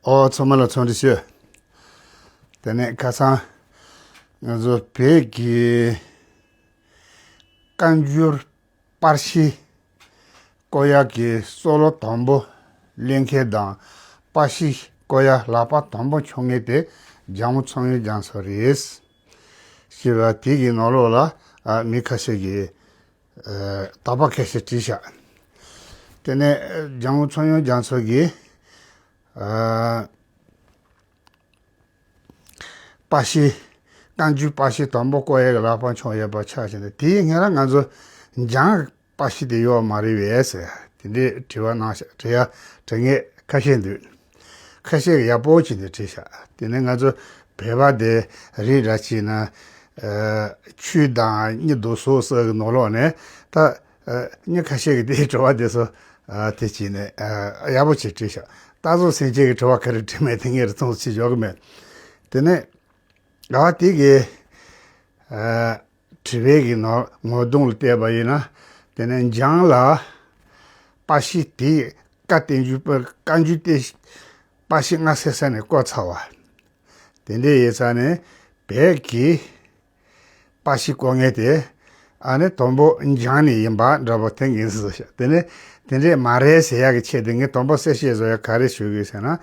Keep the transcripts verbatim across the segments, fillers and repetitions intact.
ཨོ། ཚང་མ་ལ་འཚམས་འདྲི་ཞུ། དེ་ནས་ཁ་སང་ང་ཚོ་བོད་ཀྱི་བཀའ་འགྱུར་པར་ཤིང་བརྐོ་ཡག་གི་སྲོལ་ལོ་དང་པོ་གླེང་མཁན་དང་། པར་ཤིང་བརྐོ་ཡག་ལག་པ་དང་པོ་འཁྱོངས་མཁན་དེ་ལྗང་བུ་ཚངས་དབྱངས་རྒྱ་མཚོ་རེད། ཞེས་པ་དེ་གི་ནང་ལོགས་ལ་ཨ་མི་ཁ་ཤས་ཀྱིས་ཨ་དག་པ་ཁ་ཤས་བྲིས་ཤག་དེ་ནས་ལྗང་བུ་ཚངས་དབྱངས་རྒྱ་མཚོ་གིས་ཨ་པར་ཤིང་། བཀའ་འགྱུར་པར་ཤིང་དང་པོ་བརྐོ་ཡག་གི་ལག་པ་འཁྱོངས་ཡོད་པ་ཆགས་བཞིན་དུ། དེའི་སྔོན་ལ་ང་ཚོ་ལྗང་པར་ཤིང་དེ་ཡོད་མ་རེད་པས་ཟེར། དེ་འདྲའི་དྲི་བ་གནང་ཤག་དྲི་ཡག་དྲི་མཁན་ཁ་ཤས་འདུག་ཁ་ཤས་ཀྱིས་ཡག་པོ་བྱས་ནས་བྲིས་ཤག་དེ་ནས་ང་ཚོ་བོད་པ་དེ་རིགས་འདྲ་བྱས་ན། ཨ་ཆོས་དང་གཉིད་དུ་སོ་སོ་གི་ནང་ལོགས་ནས་ད་ཨ་མི་ཁ་ཤས་ཀྱིས་དེའི་དྲི་བ་དེ་ཚོ་ཨ་དེ་བྱས་ནས་ཨ་ཡག་པོ་བྱས་བྲིས་ཤག་རྟ་ཟོ་སེང་ཆེན་གྱི་དྲི་བ་ག་རེ་དྲིས་མེད་དེ་ངས་རི་མཐོང་ཆེ་འཇོག་གི་མེད། དེ་ནས་ཨ་དེ་གི་ཨ་དྲི་བའི་གི་ནང་ངོ་གདོང་ལ་བལྟས་པ་ཡིན་ན། དེ་ནས་ལྗང་ལ་པར་ཤིང་དེ་བཀའ་བསྟན་འགྱུར་པ་བཀའ་འགྱུར་བསྟན་པར་ཤིང་སྔ་ས་ས་ནས་བརྐོས་ཚར་བ། དེ་འདྲ་ཡིན་ཙང་ནས་བོད་ཀྱི་པར་ཤིང་བརྐོ་མཁན་དེ་ཨ་ནི་དང་པོ་ལྗང་ནས་ཡིན་པ་འདྲ་པོ་དེ་ངས་བཟོས་ཤག་དེ་ནས་དེ་འདྲས་མ་རེད་ཟེར་ཡག་གི་ཆེད་དུ་ངས་དང་པོ་གསལ་བཤད་བཟོ་ཡག་ག་རེ་ཞུ་དགོས་ཟེར་ན།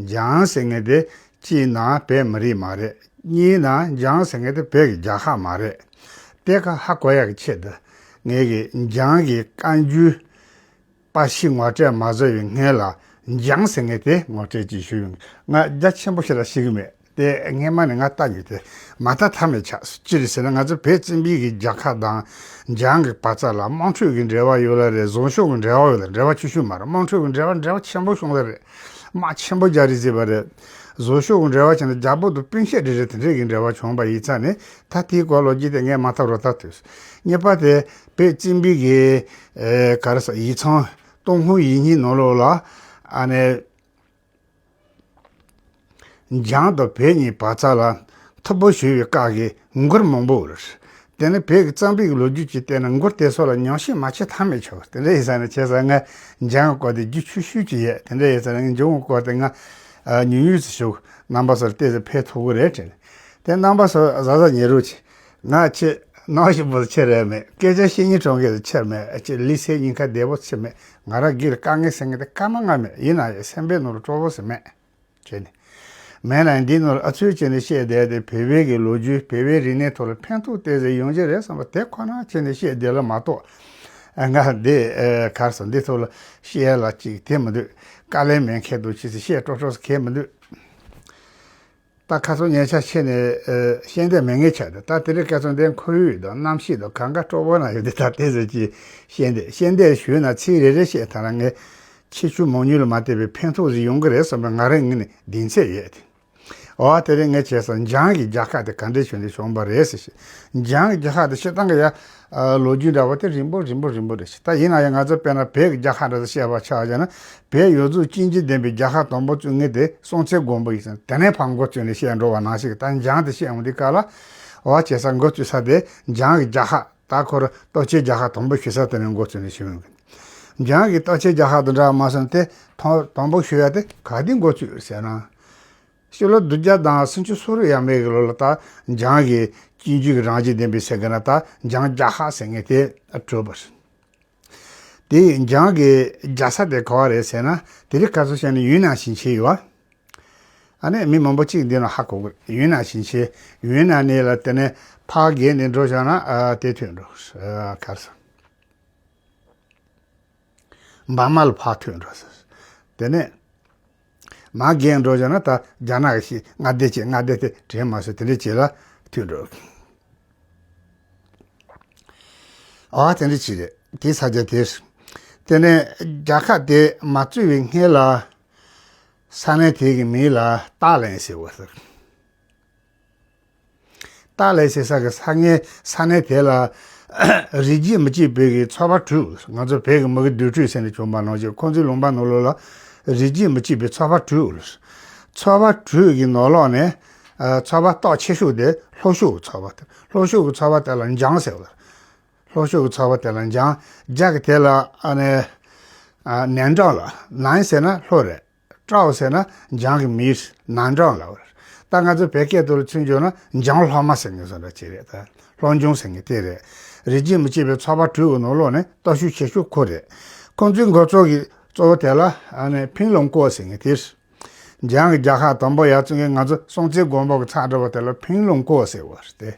ལྗང་ཟེར་མཁན་དེ་གཅིག་ན་བོད་མི་རིགས་མ་རེད། གཉིས་ན་ལྗང་ཟེར་མཁན་དེ་བོད་ཀྱི་རྒྱལ་ཁབ་མ་རེད། དེ་ཁ་ཧ་གོ་ཡག་གི་ཆེད་དུ་ངས་གི་ལྗང་གི་བཀའ་འགྱུར་པར་ཤིང་ངོ་སྤྲོད་མ་བཟོ་བའི་སྔོན་ལ་ལྗང་ཟེར་མཁན་དེ་ངོ་སྤྲོད་ཅིག་ཞུ་ཡོང་། ང་རྒྱ་ཆེན་པོ་ཞིག་ལ་ཤེས་ཀྱི་མེད། དེ་སྔས་མ་ནས་ང་ལྟ་རྒྱུ་དེ་མ་ལྟ་ཐབས་མེད་ཆགས། ཅི་རེད་ཟེར་ན། ང་ཚོ་བོད་བཙན་པོའི་གི་རྒྱལ་ཁབ་དང་ལྗང་གི་བར་ཚ་ལ་དམངས་ཁྲོད་ཀྱི་འབྲེལ་བ་ཡོད་ལ་རེད། བཟང་ཕྱོགས་ཀྱི་འབྲེལ་བ་ཡོད་ལ། འབྲེལ་བ་ཆུང་ཆུང་མ་རེད། དམངས་ཁྲོད་ཀྱི་འབྲེལ་བ་འབྲེལ་བ་ཆེན་པོ་བྱུང་ལ་རེད། དམག་ཆེན་པོ་རྒྱག་རེས་བྱས་པ་རེད། བཟང་ཕྱོགས་ཀྱི་འབྲེལ་བ་བྱས་ན་རྒྱ་བོད་དུ་སྤུན་ཤད་རེ་རེ་དེ་འདྲས་ཀྱི་འབྲེལ་བ་བྱུང་བ་ཡིན་ཙང་ནས། ད་དེའི་སྐོར་ལོ་རྒྱུས་དེ་ངས་མ་ཐག་རོ་ཐག་ཐུག་གཉིས་པ་དེ་བོད་བཙན་པོའི་གི་ཨེ་ག་རེ་ཟེར། ཡིག་ཚང་ཏུན་ཧོང་ཡིག་རྙིང་ནང་ལོགས་ལ་ཨ་ནི་ལྗང་དང་བོད་གཉིས་བར་ཚ་ལ་མཐུ་པོ་ཞུ་བའི་སྐབས་ཀྱི་མགུར་མང་པོ་ཡོད་རེད། དེ་ནི་བོད་ཀྱི་བཙན་པོའི་ལོ་རྒྱུས་ཀྱི་སྟེང་ན་མགུར་དེ་ཚོ་ལ་ཉམས་ཞིབ་མ་བྱེད་ཐབས་མེད་ཆགས། དེ་འདྲ་ཡིན་ཙང་ནས་བྱས་ཙང་ང་ལྗང་གི་སྐོར་དེ་རྒྱུས་ཆུང་ཆུང་ཅིག་ཡོད། དེ་འདྲ་ཡིན་ཙང་ནས་ལྗང་གི་སྐོར་དེ་ང་ཨ་ཉུང་ཉུང་ཙམ་ཞུ། རྣམ་པ་ཚོར་ཏོག་ཙམ་ཕན་ཐོགས་ཀྱི་རེད་དྲན། དེ་རྣམ་པ་ཚོ་གཟབ་གཟབ་ཉན་རོགས་གྱིས། ང་ཁྱེད་ནང་བཞིན་པོ་ཁྱེད་རེད་མེད། སྐད་ཆ་བཤད་སྙིང་བྲོ་མཁན་ཁྱེད་མེད། ཁྱེད་ལུས་སེམས་གཉིས་ཀ་བདེ་པོ་ཁྱེད་མེད། ང་རང་སྒེར་དཀའ་ངལ་ཟེར་མཁན་དེ་སྐར་མ་ལྔ་མེད། ཡིན་ན་ཡང་སེམས་པའི་ནང་ལ་སྤྲོ་པོ་ཟེར་མེད། བྱས་ནས། མེད་ན་ཡང་འདིའི་ནང་ལ་ཨ་ཚུལ་བྱས་ནས་བཤད་བསྡད་དེ། བོད་པའི་གི་ལོ་རྒྱུས། བོད་པའི་རིག་གནས་ཐོག་ལ་ཕན་ཐོགས་ཏོག་ཙམ་ཡོང་གི་རེད་བསམ་པ་དེ་ཁོ་ན་བྱས་ནས་བཤད་བསྡད་ལ་མ་གཏོགས། ཨ་ང་འདི་ཨ་ག་རེ་ཟེར། འདི་ཐོག་ལ་བཤད་ལ་ཅིག་དེ་མི་འདུག་དཀའ་ལས་མེད་མཁན་དུ་ཅི་ཟེར་བཤད་སྤྲོ་སྤྲོ་ཟེར་མཁན་མི་འདུག་ད་ཁ་སང་ཉེ་ཆར་ཁྱེད་ནས་ཨ་ཤེས་ལྡན་མེད་མཁན་ཆགས་ཏེ། ད་དེ་རིང་ཁ་སང་དེ་ཁོར་ཡུག་དང་གནམ་གཤིས་དང་གང་ག་སྤྲོ་པོ་ན་ཡོད་དེ། ད་དེ་ཟེར་གྱི་ཤེས་ལྡན་ཤེས་ལྡན་ཞུས་ན་ཚིག་རེ་རེ་བཤད་ཐལ་ལ་ངས་ཆེ་ཆུང་མང་ཉུང་ལ་མ་བལྟས་པའི་ཕན་ཐོགས་ཟིག་ཡོང་གི་རེད་བསམ་པའི་ང་རང་ངོས་ནས་གདེང་ཚོད་ཡོད་དེ། འོ་དེ་རིང་ངས་བྱས་ཙང་ལྗང་གི་རྒྱལ་ཁབ་དེ་ག་འདྲས་བྱུང་ནས་བྱུང་བ་རེད་ཟེར་ཞེས། ལྗང་གི་རྒྱལ་ཁབ་དེ་སྤྱིར་བཏང་གི་ཡ་ཨ་ལོ་རྒྱུས་འདྲ་བོ་དེ་རིང་པོ་རིང་པོ་རིང་པོ་རེད་ཞེས། ད་ཡིན་ན་ཡང་ང་ཚོ་དཔེར་ན་བོད་ཀྱི་རྒྱལ་ཁབ་འདྲ་ཚོ་བཤད་པ་ཆགས་བྱས་ན། བོད་ཡོངས་རྫོགས་གཅིག་འདྲེས་ལྡན་པའི་རྒྱལ་ཁབ་དང་པོ་བཙུགས་མཁན་དེ་སྲོང་བཙན་སྒམ་པོ་ཡིན་ཙང་། དེ་ནས་ཕར་འགོ་བཙུགས་ནས་བཤད་འགྲོ་བ་ནང་བཞིན། ད་ལྗང་དེ་བཤད་འོང་དུས་སྐབས་ལ། འོ་བྱས་ཙང་འགོ་བཙུགས་ས་དེ་ལྗང་གི་རྒྱལ་ཁབ། ད་ཁོ་རང་སྟོབས་ཆེན་རྒྱལ་ཁབ་དང་པོ་ཞུ་ས་དེ་ནས་འགོ་བཙུགས་ནས་ཞུ་ཡོང་གི། ལྗང་གི་སྟོབས་ཆེན་རྒྱལ་ཁབ་དང་འདྲ་བ་མ་སོང་སྟེ། དང་དང་པོ་ཞུ་ཡ་དེ་ག་དུས་འགོ་བཙུགས་ཟེར་ན། སྤྱི་ལོ་བདུན་བརྒྱ་དང་སུམ་ཅུ་སོ་དྲུག་ཡས་མས་ཀྱི་ལོ་ལ་ད་ལྗང་གི་སྤྱི་འཐུས་ཀྱི་རང་བཞིན་ལྡན་པའི་ཟེར་གི་ན། ད་ལྗང་རྒྱལ་ཁབ་ཟེར་མཁན་དེ་གྲུབ་པ་རེད། དེ་ལྗང་གི་རྒྱལ་ས་དེ་ག་བ་རེད་ཟེར་ན། དེ་རིང་ཁ་སང་བཤད་ན་ཡུན་ནན་ཞིང་ཆེན་ཡོད་པ། ཨ་ནི་མི་མང་པོ་གཅིག་འདི་ན་ཧ་གོ་གི། ཡུན་ནན་ཞིང་ཆེན། ཡུན་ནན་ནས་ལ་དེ་ནས་ཕར་བརྒལ་ནས་འགྲོ་བཞག་ན་ཨ་དེ་ཐོན་འགྲོ། ཨ་ག་རེ་ཟེར། འབར་མ་ལ་ཕར་ཐོན་འགྲོ་ཟེར། དེ་ནས་མར་བརྒལ་འགྲོ་བྱས་ན་ད་རྒྱ་ནག་གི་ཤི་མངའ་སྡེ་བྱས། མངའ་སྡེ་དེ་དྲན་མ་སོང་། དེ་འདྲ་བྱས་ལ་ཐུག་འགྲོ། ཨ་དེ་འདྲ་བྱས་རེད། དེ་ས་ཆ་དེར། དེ་ནས་རྒྱལ་ཁབ་དེ་མ་བཙུགས་པའི་སྔོན་ལ་ས་གནས་དེ་གི་མིང་ལ་ཏཱ་ལན་ཟེར་བ་ཟེར། ཏཱ་ལའི་ཟེར་ས་གི་ས་གནས་ས་གནས་དེ་ལ་རིགས་རྒྱུད་མི་གཅིག་པའི་གི་ཚོ་པ་དྲུག་ང་ཚོ་བོད་ཀྱི་མི་གི་དུར་ཁྲོད་ཟེར་ནས་བྱུང་བ་ནང་བཞིན། ཁོང་ཚོའི་ལུང་པ་ནང་ལོགས་ལ་རིགས་རྒྱུད་མི་གཅིག་པའི་ཚོ་པ་དྲུག་ཚོ་པ་དྲུག་གི་ནང་ལོགས་ནས་ཨ་ཚོ་པ་སྟོབས་ཆེ་ཤོས་དེ་ལྷོ་ཕྱོགས་ཀྱི་ཚོ་པ་དེ། ལྷོ་ཕྱོགས་ཀྱི་ཚོ་པ་དེ་ལ་ལྗང་ཟེར་བ། ལྷོ་ཕྱོགས་ཀྱི་ཚོ་པ་དེ་ལ་ལྗང་། རྒྱ་གི་དེ་ལ་ཨ་ནི་ཨ་ནན་ཀྲང་ལ། ནན་ཟེར་ན་ལྷོ་རེད། ཀྲའོ་ཟེར་ན་འཇང་གི་མིང་། ནན་ཀྲའོ་ལབ་པ་རེད། ད་ང་ཚོ་བོད་སྐད་དུ་ལ་ཚུར་བསྒྱུར་ན་འཇང་སློབ་མ་ཟེར་མཁན་བཟོ་འདྲ་ཅིག་རེད། ད་སློབ་འབྱོར་ཟེར་མཁན་དེ་རེད། རིགས་རྒྱུད་མི་གཅིག་པའི་ཚོ་པ་དྲུག་གི་ནང་ལོགས་ནས་སྟོབས་ཤུགས་ཆེ་ཤོས་ཁོ་རེད། ཁོང་ཚོའི་འགོ་གཙོ་གི་གཙོ་བོ་དེ་ལ་ཨ་ནི་ཕིང་ལུང་ཀོ་ཟེར་མཁན་དེ་རེད། འཇང་གི་རྒྱལ་ཁབ་དང་པོ་ཡར་བཙུགས་མཁན། ང་ཚོ་སྲོང་བཙན་སྒམ་པོ་གི་ཚབ་འདྲ་བོ་དེ་ལ་ཕིང་ལུང་ཀོ་ཟེར་བ་རེད་དེ།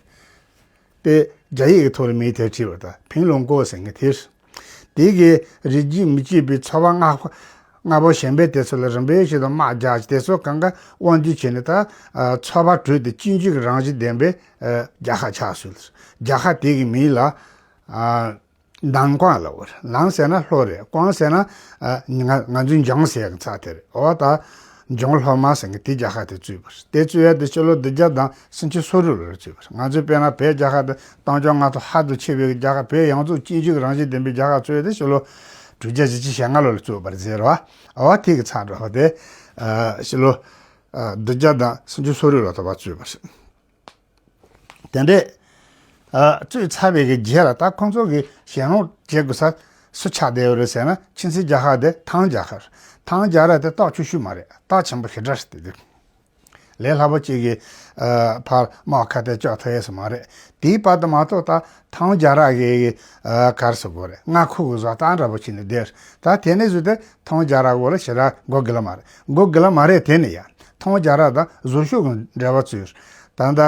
དེ་རྒྱ་ཡིག་གི་ཐོག་ལ་མིང་དེ་བྲིས་པ་དང་ཕིང་ལུང་ཀོ་ཟེར་མཁན་དེ་རེད། དེ་གིས་རིགས་རྒྱུད་མི་གཅིག་པའི་ཚོ་པ་ལྔ་ལྔ་པོ་གཞན་པའི་དེ་ཚོ་ལ་རིམ་པས་བཞིན་དུ་དམག་རྒྱག་བྱས། དེ་ཚོ་གང་ག་དབང་སྒྱུར་བྱས་ནས། ད་ཨ་ཚོ་པ་དྲུག་དེ་གཅིག་གྱུར་གྱི་རང་བཞིན་ལྡན་པའི་ཨ་རྒྱལ་ཁབ་ཆགས་སོང་། རྒྱལ་ཁབ་དེ་གི་མིང་ལ་ཨ་ནན་ཀོང་ལབ་པ་རེད། ནན་ཟེར་ན་ལྷོ་རེད། ཀོང་ཟེར་ན་ཨ་ང་ང་ཚོའི་འཇང་ཟེར་ཡག་ཚ་དེ་རེད། འོ་ད་འཇང་སློབ་མ་ཟེར་མཁན་དེ་རྒྱལ་ཁབ་དེ་བཙུགས་པ་རེད། དེ་བཙུགས་ཡག་དེ་ཕྱི་ལོ་བདུན་བརྒྱ་དང་སུམ་ཅུ་སོ་དྲུག་ལོ་ལ་བཙུགས་པ་རེད། ང་ཚོའི་དཔེར་ན་བོད་རྒྱལ་ཁབ་དེ་གཏམ་རྒྱུད་ང་ཚོ་ཧ་ཏུ་ཆེ་བའི་རྒྱལ་ཁབ། བོད་ཡོངས་རྫོགས་གཅིག་གྱུར་རང་བཞིན་ལྡན་པའི་རྒྱལ་ཁབ་བཙུགས་ཡག་དེ་ཕྱི་ལོ་དྲུག་བརྒྱ་བཞི་བཅུ་ཞེ་ལྔ་ལོ་ལ་བཙུགས་པ་རེད་ཟེར་བ། འོ་དེ་གི་ཚ་འགྲོ་བ་དེ་ཨ་ཕྱི་ལོ་ཨ་བདུན་བརྒྱ་དང་སུམ་ཅུ་སོ་དྲུག་ལོ་ཐོག་བཙུགས་པ་རེད། དེ་འདྲས་ཨ་བཙུགས་ཚར་བའི་གི་རྗེས་ལ་ད་ཁོང་ཚོ་གི་ཞལ་སློང་བྱེད་དགོས་ས་སུ་ཆགས་བསྡད་ཡོད་རེད་ཟེར་ན། ཁྱིམ་མཚེས་རྒྱལ་ཁབ་དེ་ཐང་རྒྱལ་ཁབ་རེད། ཐང་རྒྱལ་རབས་དེ་སྟག་ཆུང་ཤོས་མ་རེད། སྟག་ཆེན་པོ་ཞེ་དྲག་རེད་དེ། ལས་སླ་པོ་གཅིག་གིས་ཨ་ཕར་དམག་ཁ་གཏད་གཅོག་ཐུབ་ཡས་སུ་མ་རེད། དེའི་བར་དུ་མ་གཏོགས་ད་ཐང་རྒྱལ་རབས་ཀྱི་ཨ་ག་རེ་ཟེར་དགོས་རེད། མངའ་ཁུལ་གྱི་བཟོ་ལྟ་འདྲ་པོ་བྱས་ནས་བསྡད། ད་དེ་ནས་བཟུང་སྟེ་ཐང་རྒྱལ་རབས་འོག་ལ་ཞེ་དྲག་མགོ་སྒུར་ལ་མ་རེད། མགོ་སྒུར་ལ་མ་རེད། དེ་ནས་ཡང་ཐང་རྒྱལ་རབས་དང་བཟོ་ཤུགས་ཀྱི་འབྲེལ་བ་བཙུགས། ད་ལྟ་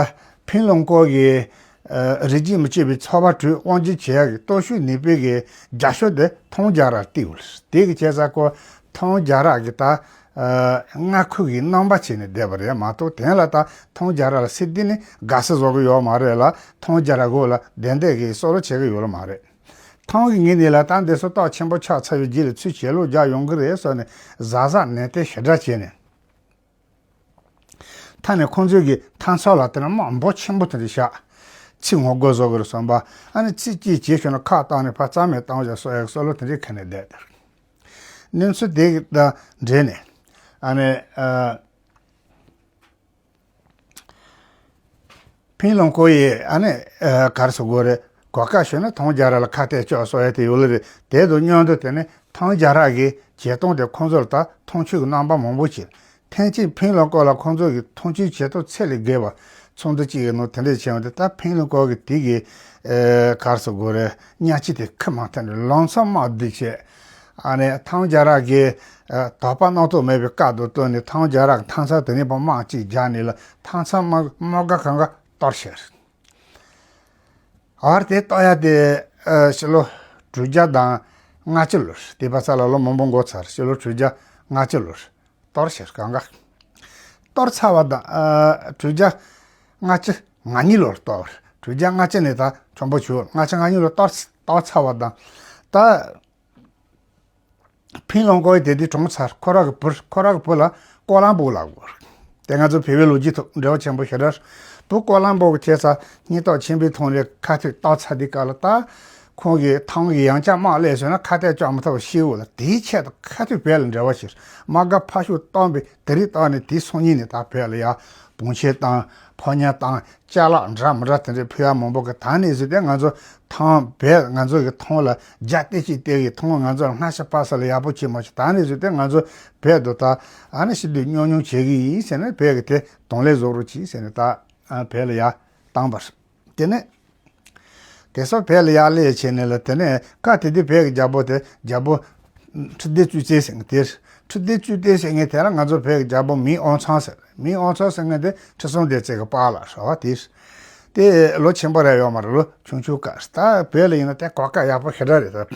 ཕིང་ལུང་ཀོ་གི་ཨ་རིགས་རྒྱུད་མི་གཅིག་པའི་ཚོ་པ་དྲུག་དབང་སྒྱུར་བྱེད་ཡག་གི་སྟོབས་ཤུགས་ནུས་པའི་གི་རྒྱ་ཤོག་དེ་ཐང་རྒྱལ་རབས་ལ་གཏད་ཡོད་རེད། དེ་གི་བྱས་ཙང་ཁོ་ཐང་རྒྱལ་རབས་ཀྱི་ད་ཨ་མངའ་ཁུལ་གྱི་རྣམ་པ་བྱས་ནས་བསྡད་པ་རེད་མ་གཏོགས། དེ་ལ་ད་ཐང་རྒྱལ་རབས་ལ་ཟེར་དུས་ནི་དགའ་བསུ་བཟོ་གི་ཡོད་མ་རེད་ལ། ཐང་རྒྱལ་རབས་འོག་ལ་བསྡད་བསྡད་ཀྱི་བསམ་བློ་བྱེད་ཀྱི་ཡོད་ལ་མ་རེད། ཐང་གི་ངོས་ནས་ལ་ད་འདི་ཚོ་སྟག་ཆེན་པོ་ཆགས་ཚར་བའི་རྗེས་ལ་ཚུར་ཞལ་སློང་རྒྱག་ཡོང་གི་རེད་བསམ་ནས་གཟབ་གཟབ་ནན་ཏན་ཞེ་དྲག་བྱས་ནས། མཐའ་ནས་ཁོང་ཚོས་ཀྱི་ཐང་ཚོ་ལ་དེ་ན་དམག་འབོར་ཆེན་པོ་དེ་འདྲ་བཞག་ཚིག་ངོ་རྒོལ་བཟོ་དགོས་རེད་བསམ་པ། ཨ་ནི་ཚིག་གཅིག་བྱས་བྱུང་ན་ཁག་བཏང་ནས་ཕར་རྩ་མེད་བཏང་བཞག་བཟོ་ཡག་བསམ་བློ་དེ་འདྲའི་ཁ་ནས་བསྡད་དེ། གནས་ཚུལ་དེ་དང་འབྲེལ་ནས་ཨ་ནི་ཨ། ཕིང་ལུང་ཀོ་ཡིས་ཨ་ནི་ཨ་ག་རེ་ཟེར་དགོས་རེད། གོ་སྐབས་ཤོར་ན་ཐང་རྒྱལ་རབས་ལ་ཁ་གཏད་གཅོག་བཟོ་ཡ་དེ་ཡོད་ལེ་རེད། དེ་དང་མཉམ་དུ་དེ་ནི་ཐང་རྒྱལ་རབས་ཀྱི་བྱེད་སྟངས་དེ་ཁོང་ཚོར་ད་མཐོང་ཆོས་ཀྱི་རྣམ་པ་མང་པོ་བྱས། ཐེངས་གཅིག་ཕིང་ལུང་ཀོ་ལ་ཁོང་ཚོ་གི་མཐོང་ཆོས་བྱེད་སྟངས་ཚད་ལས་བརྒལ་བ་ཚོགས་འདུ་གཅིག་གི་ནང་དེ་འདྲས་བྱས་པ་དེ། ད་ཕིང་ལུང་ཀོ་གི་དེ་གི་ཨ་ག་རེ་ཟེར་དགོས་རེད། གཉའ་ཁྲི་དེ་ཁུ་མ་ཐོན་ནས་ལམ་སང་དམག་སྡེ་བྱས། ཨ་ནི་ཐང་རྒྱལ་རབས་ཀྱི་ཨ་དོགས་པ་རྣམ་རྟོག་མེད་པའི་སྐབས་དུ་བཏོན་ནས་ཐང་རྒྱལ་རབས་ཀྱི་ཐང་ཚང་དེ་ནས་ཕར་དམག་གཅིག་རྒྱག་ནས་ལ། ཐང་ཚང་དམག་དམག་སྒར་གང་ག་གཏོར་བཤིག། ཨར་དེ་གཏོར་ཡ་དེ་ཨ་ཕྱི་ལོ་དྲུག་བརྒྱ་དང་ལྔ་བཅུ་ལོར། དེ་བར་ས་ལ་ལོ་མང་པོ་འགོར་ཚར། ཕྱི་ལོ་དྲུག་བརྒྱ་ལྔ་བཅུ་ལོར་གཏོར་བཤིག་གང་ག་གཏོར་ཚར་བ་དང་། ཨ་དྲུག་བརྒྱ་ལྔ་བཅུ་ང་གཉིས་ལོར་གཏོར། དྲུག་བརྒྱ་ལྔ་བཅུ་ནས་ད་ཁྲོན་པོ་ཆུ་ལྔ་བཅུ་ང་གཉིས་ལོར་གཏོར་གཏོར་ཚར་བ་དང་། ད་ཕིང་ལུང་ཀོ་ཡི་དེ་དུས་གྲོངས་ཚར། ཁོ་རང་གི་བུ། ཁོ་རང་གི་བུ་ལ་ཀོ་ལང་པོ་ལབ་དགོས། དེ་ང་ཚོ་བོད་པའི་ལོ་རྒྱུས་ཐོག་འབྲེལ་བ་ཆེན་པོ་ཞེ་དྲག་བུ་ཀོ་ལང་པོ་གི་བྱས་ཙང་སྙིང་སྟོབས་ཆེན་པོའི་ཐོག་ནས་ཁ་ཐུག་བཏང་ཚར་དུས་སྐབས་ལ། ད་ཁོང་གིས་ཐང་གི་ཡང་བསྐྱར་དམག་སླེབས་སོང་ན་ཁ་གཏད་གཅོག་མི་ཐུབ་པ་ཤེས་འོ་ལ། དེའི་ཆེད་དུ་ཁ་ཐུག་བོད་ལ་འབྲེལ་བ་བྱས། དམག་སྒར་ཕར་ཕྱོགས་བཏང་པའི་དེ་རིང་བཏང་ནས། དེའི་སང་ཉིན་ནས་ད་བོད་ལ་ཡ་བང་ཆེན་བཏང་། ཕོ་ཉ་བཏང་། ཅ་ལག་འདྲ་མི་འདྲ་དེ་འདྲའི་ཕུལ་ཡ་མང་པོ་གི། ད་ནས་བཟུང་སྟེ་ང་ཚོ་ཐང་བོད་ང་ཚོ་གི་ཐང་ལ་རྒྱ་སྟེ་ཅིག་སྟེ་གི། ཐང་ང་ཚོ་ལ་སྔ་ཕྱི་བར་ས་ལ་ཡག་པོ་བྱེད་མ་བྱུང་། ད་ནས་བཟུང་སྟེ་ང་ཚོ་བོད་དུ་ད་ཨ་ནི་ཤི་དུས་ཉུང་ཉུང་བྱེད་གི་ཡིན་ཟེར་ནས། བོད་ཀྱི་དེ་གདོང་ལེན་བཟོ་རོགས་གྱིས་ཟེར་ནས་ད་ཨ་བོད་ལ་ཡར་བཏང་བ་རེད། དེ་ནས་དེ་སོགས་བོད་ལ་ཡར་སླེབས་བྱས་ནས་ལ། དེ་ནས་སྐབས་དེ་དུས་བོད་ཀྱི་རྒྱལ་པོ་དེ་རྒྱལ་པོ་ཁྲི་ལྡེ་གཙུག་བརྩན་ཟེར་མཁན་དེ། ཁྲི་ལྡེ་གཙུག་བརྩན་ཟེར་མཁན་དེ་ལ་ང་ཚོ་བོད་ཀྱི་རྒྱལ་པོ་མིང་ཨོ་ཚང་ཟེར། མིང་ཨོ་ཚང་ཟེར་མཁན་དེ་ཁྲི་སྲོང་ལྡེ་བཙན་གྱི་པཱ་ལགས་རེད་བ། དེ་དེ་ལོ་ཆེན་པོ་རེད་ཡོད་མ་རེད། ལོ་ཆུང་ཆུང་སྐབས། ད་བོད་ལ་ཡིན་ན་དེ་གོ་སྐབས་ཡག་པོ་ཞེ་དྲག་རེད་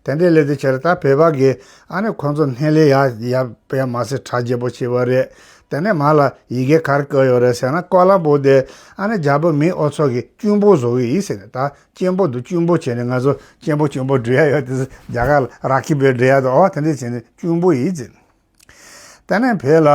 ད། དེ་འདྲའི་ལས་དེ་བྱས་རེད། ད་བོད་པ་གིས་ཨ་ནི་ཁོང་ཚོ་སྣེ་ལེན་ཡག་ཡག་པས་མ་ཟད་གྲ་རྒྱས་པོ་བྱས་པ་རེད། དེ་ནས་མ་ལ་ཡི་གེ་ག་རེ་བཀོད་ཡོད་རེད་ཟེར་ན། ཀོ་ལང་པོ་དེ་ཨ་ནི་རྒྱལ་པོ་མིང་ཨོ་ཚང་གི་གཅུང་པོ་བཟོ་གི་ཡིན་ཟེར་ནས། ད་གཅེན་པོ་དང་གཅུང་པོ་བྱས་ནས། ང་ཚོ་གཅེན་པོ་གཅུང་པོ་འབྲི་ཡ་ཡོད་དེ། རྒྱ་གར་ལ་ར་ཁི་པའི་འབྲི་ཡ་དང་། འོ་དེ་འདྲ་བྱས་ནས་གཅུང་པོ་ཡིན་ཟེར། དེ་ནས་བོད་ལ་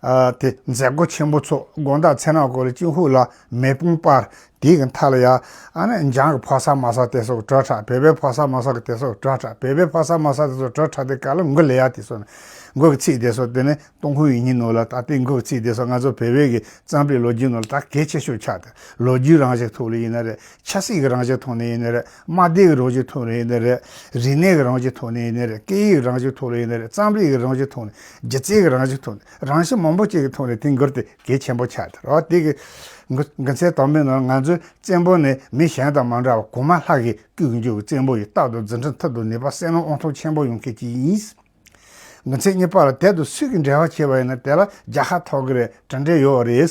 ཨ་དེ་མཛད་སྒོ་ཆེན་པོ་ཚོགས། དགོང་དག་མཚན་ནག་སྐོར་ལ་ཅིན་ཧུ་ལ་མེ་དཔུང་སྤར། དེའི་གི་མཐའ་ལ་ཡ། ཨ་ནི་འཇང་གི་ཕོ་གསར་མོ་གསར་དེ་ཚོ་གི་བྲོ་འཁྲབ། བོད་པའི་ཕོ་གསར་མོ་གསར་གི་དེ་ཚོ་གི་བྲོ་འཁྲབ། བོད་པའི་ཕོ་གསར་མོ་གསར་དེ་ཚོ་བྲོ་འཁྲབ་དེ་ག་ལ་མགོ་ལས་ཡ་དེ་ཚོ་ནི། མགོ་གི་ཚིག་དེ་ཚོ་དེ་ནི་ཏུན་ཧོང་ཡིག་རྙིང་ནང་ལ་ད་ལྟའི་མགོ་གི་ཚིག་དེ་ཚོ་ང་ཚོ་བོད་པའི་གི་རྩོམ་རིག་ལོ་རྒྱུས་ནང་ལ་ད་གལ་ཆེ་ཤོས་ཆགས་ཏེ། ལོ་རྒྱུས་རང་བཞིན་ཐོག་ནས་ཡིན་ན་རེད། ཆབ་སྲིད་ཀྱི་རང་བཞིན་ཐོག་ནས་ཡིན་ན་རེད། དམག་སྡེ་གི་རང་བཞིན་ཐོག་ནས་ཡིན་ན་རེད། རིག་གནས་ཀྱི་རང་བཞིན་ཐོག་ནས་ཡིན་ན་རེད། སྐད་ཡིག་གི་རང་བཞིན་ཐོག་ནས་ཡིན་ན་རེད། རྩོམ་རིག་གི་རང་བཞིན་ཐོག་ནས། སྒྱུ་རྩལ་གྱི་རང་བཞིན་ཐོག་ནས། རང་བཞིན་མང་པོ་ཅིག་གི་ཐོག་ནས་དེ་མགུར་དེ་གལ་ཆེན་པོ་ཆགས་ཏེ། རེད་བ། དེ་གི་མགུར་མཚན་དང་པོའི་ནང་ང་ཚོའི་བཙན་པོ་ནི་མི་གཞན་དང་མ་འདྲ་བར་གོང་མ་ལྷ་གིས་བསྐོས་ཀྱི་འཇུག་པའི་བཙན་པོ་ཡིན། རྟག་ཏུ་རྫུ་འཕྲུལ་མཐུ་དང་ནུས་པ་བསོད་ནམས་དབང་ཐང་ཆེན་པོ་ཡོང་མཁན་ཅིག་ཡིན། མགུར་མཚན་གཉིས་པ་ལ་དེ་དང་སུས་ཀྱིས་འབྲེལ་བ་བྱས་པ་ཡིན་ན་དེ་ལ་རྒྱལ་ཁ་ཐོབ་ཀྱི་རེད། གྲུབ་འབྲས་ཡོད་རེད།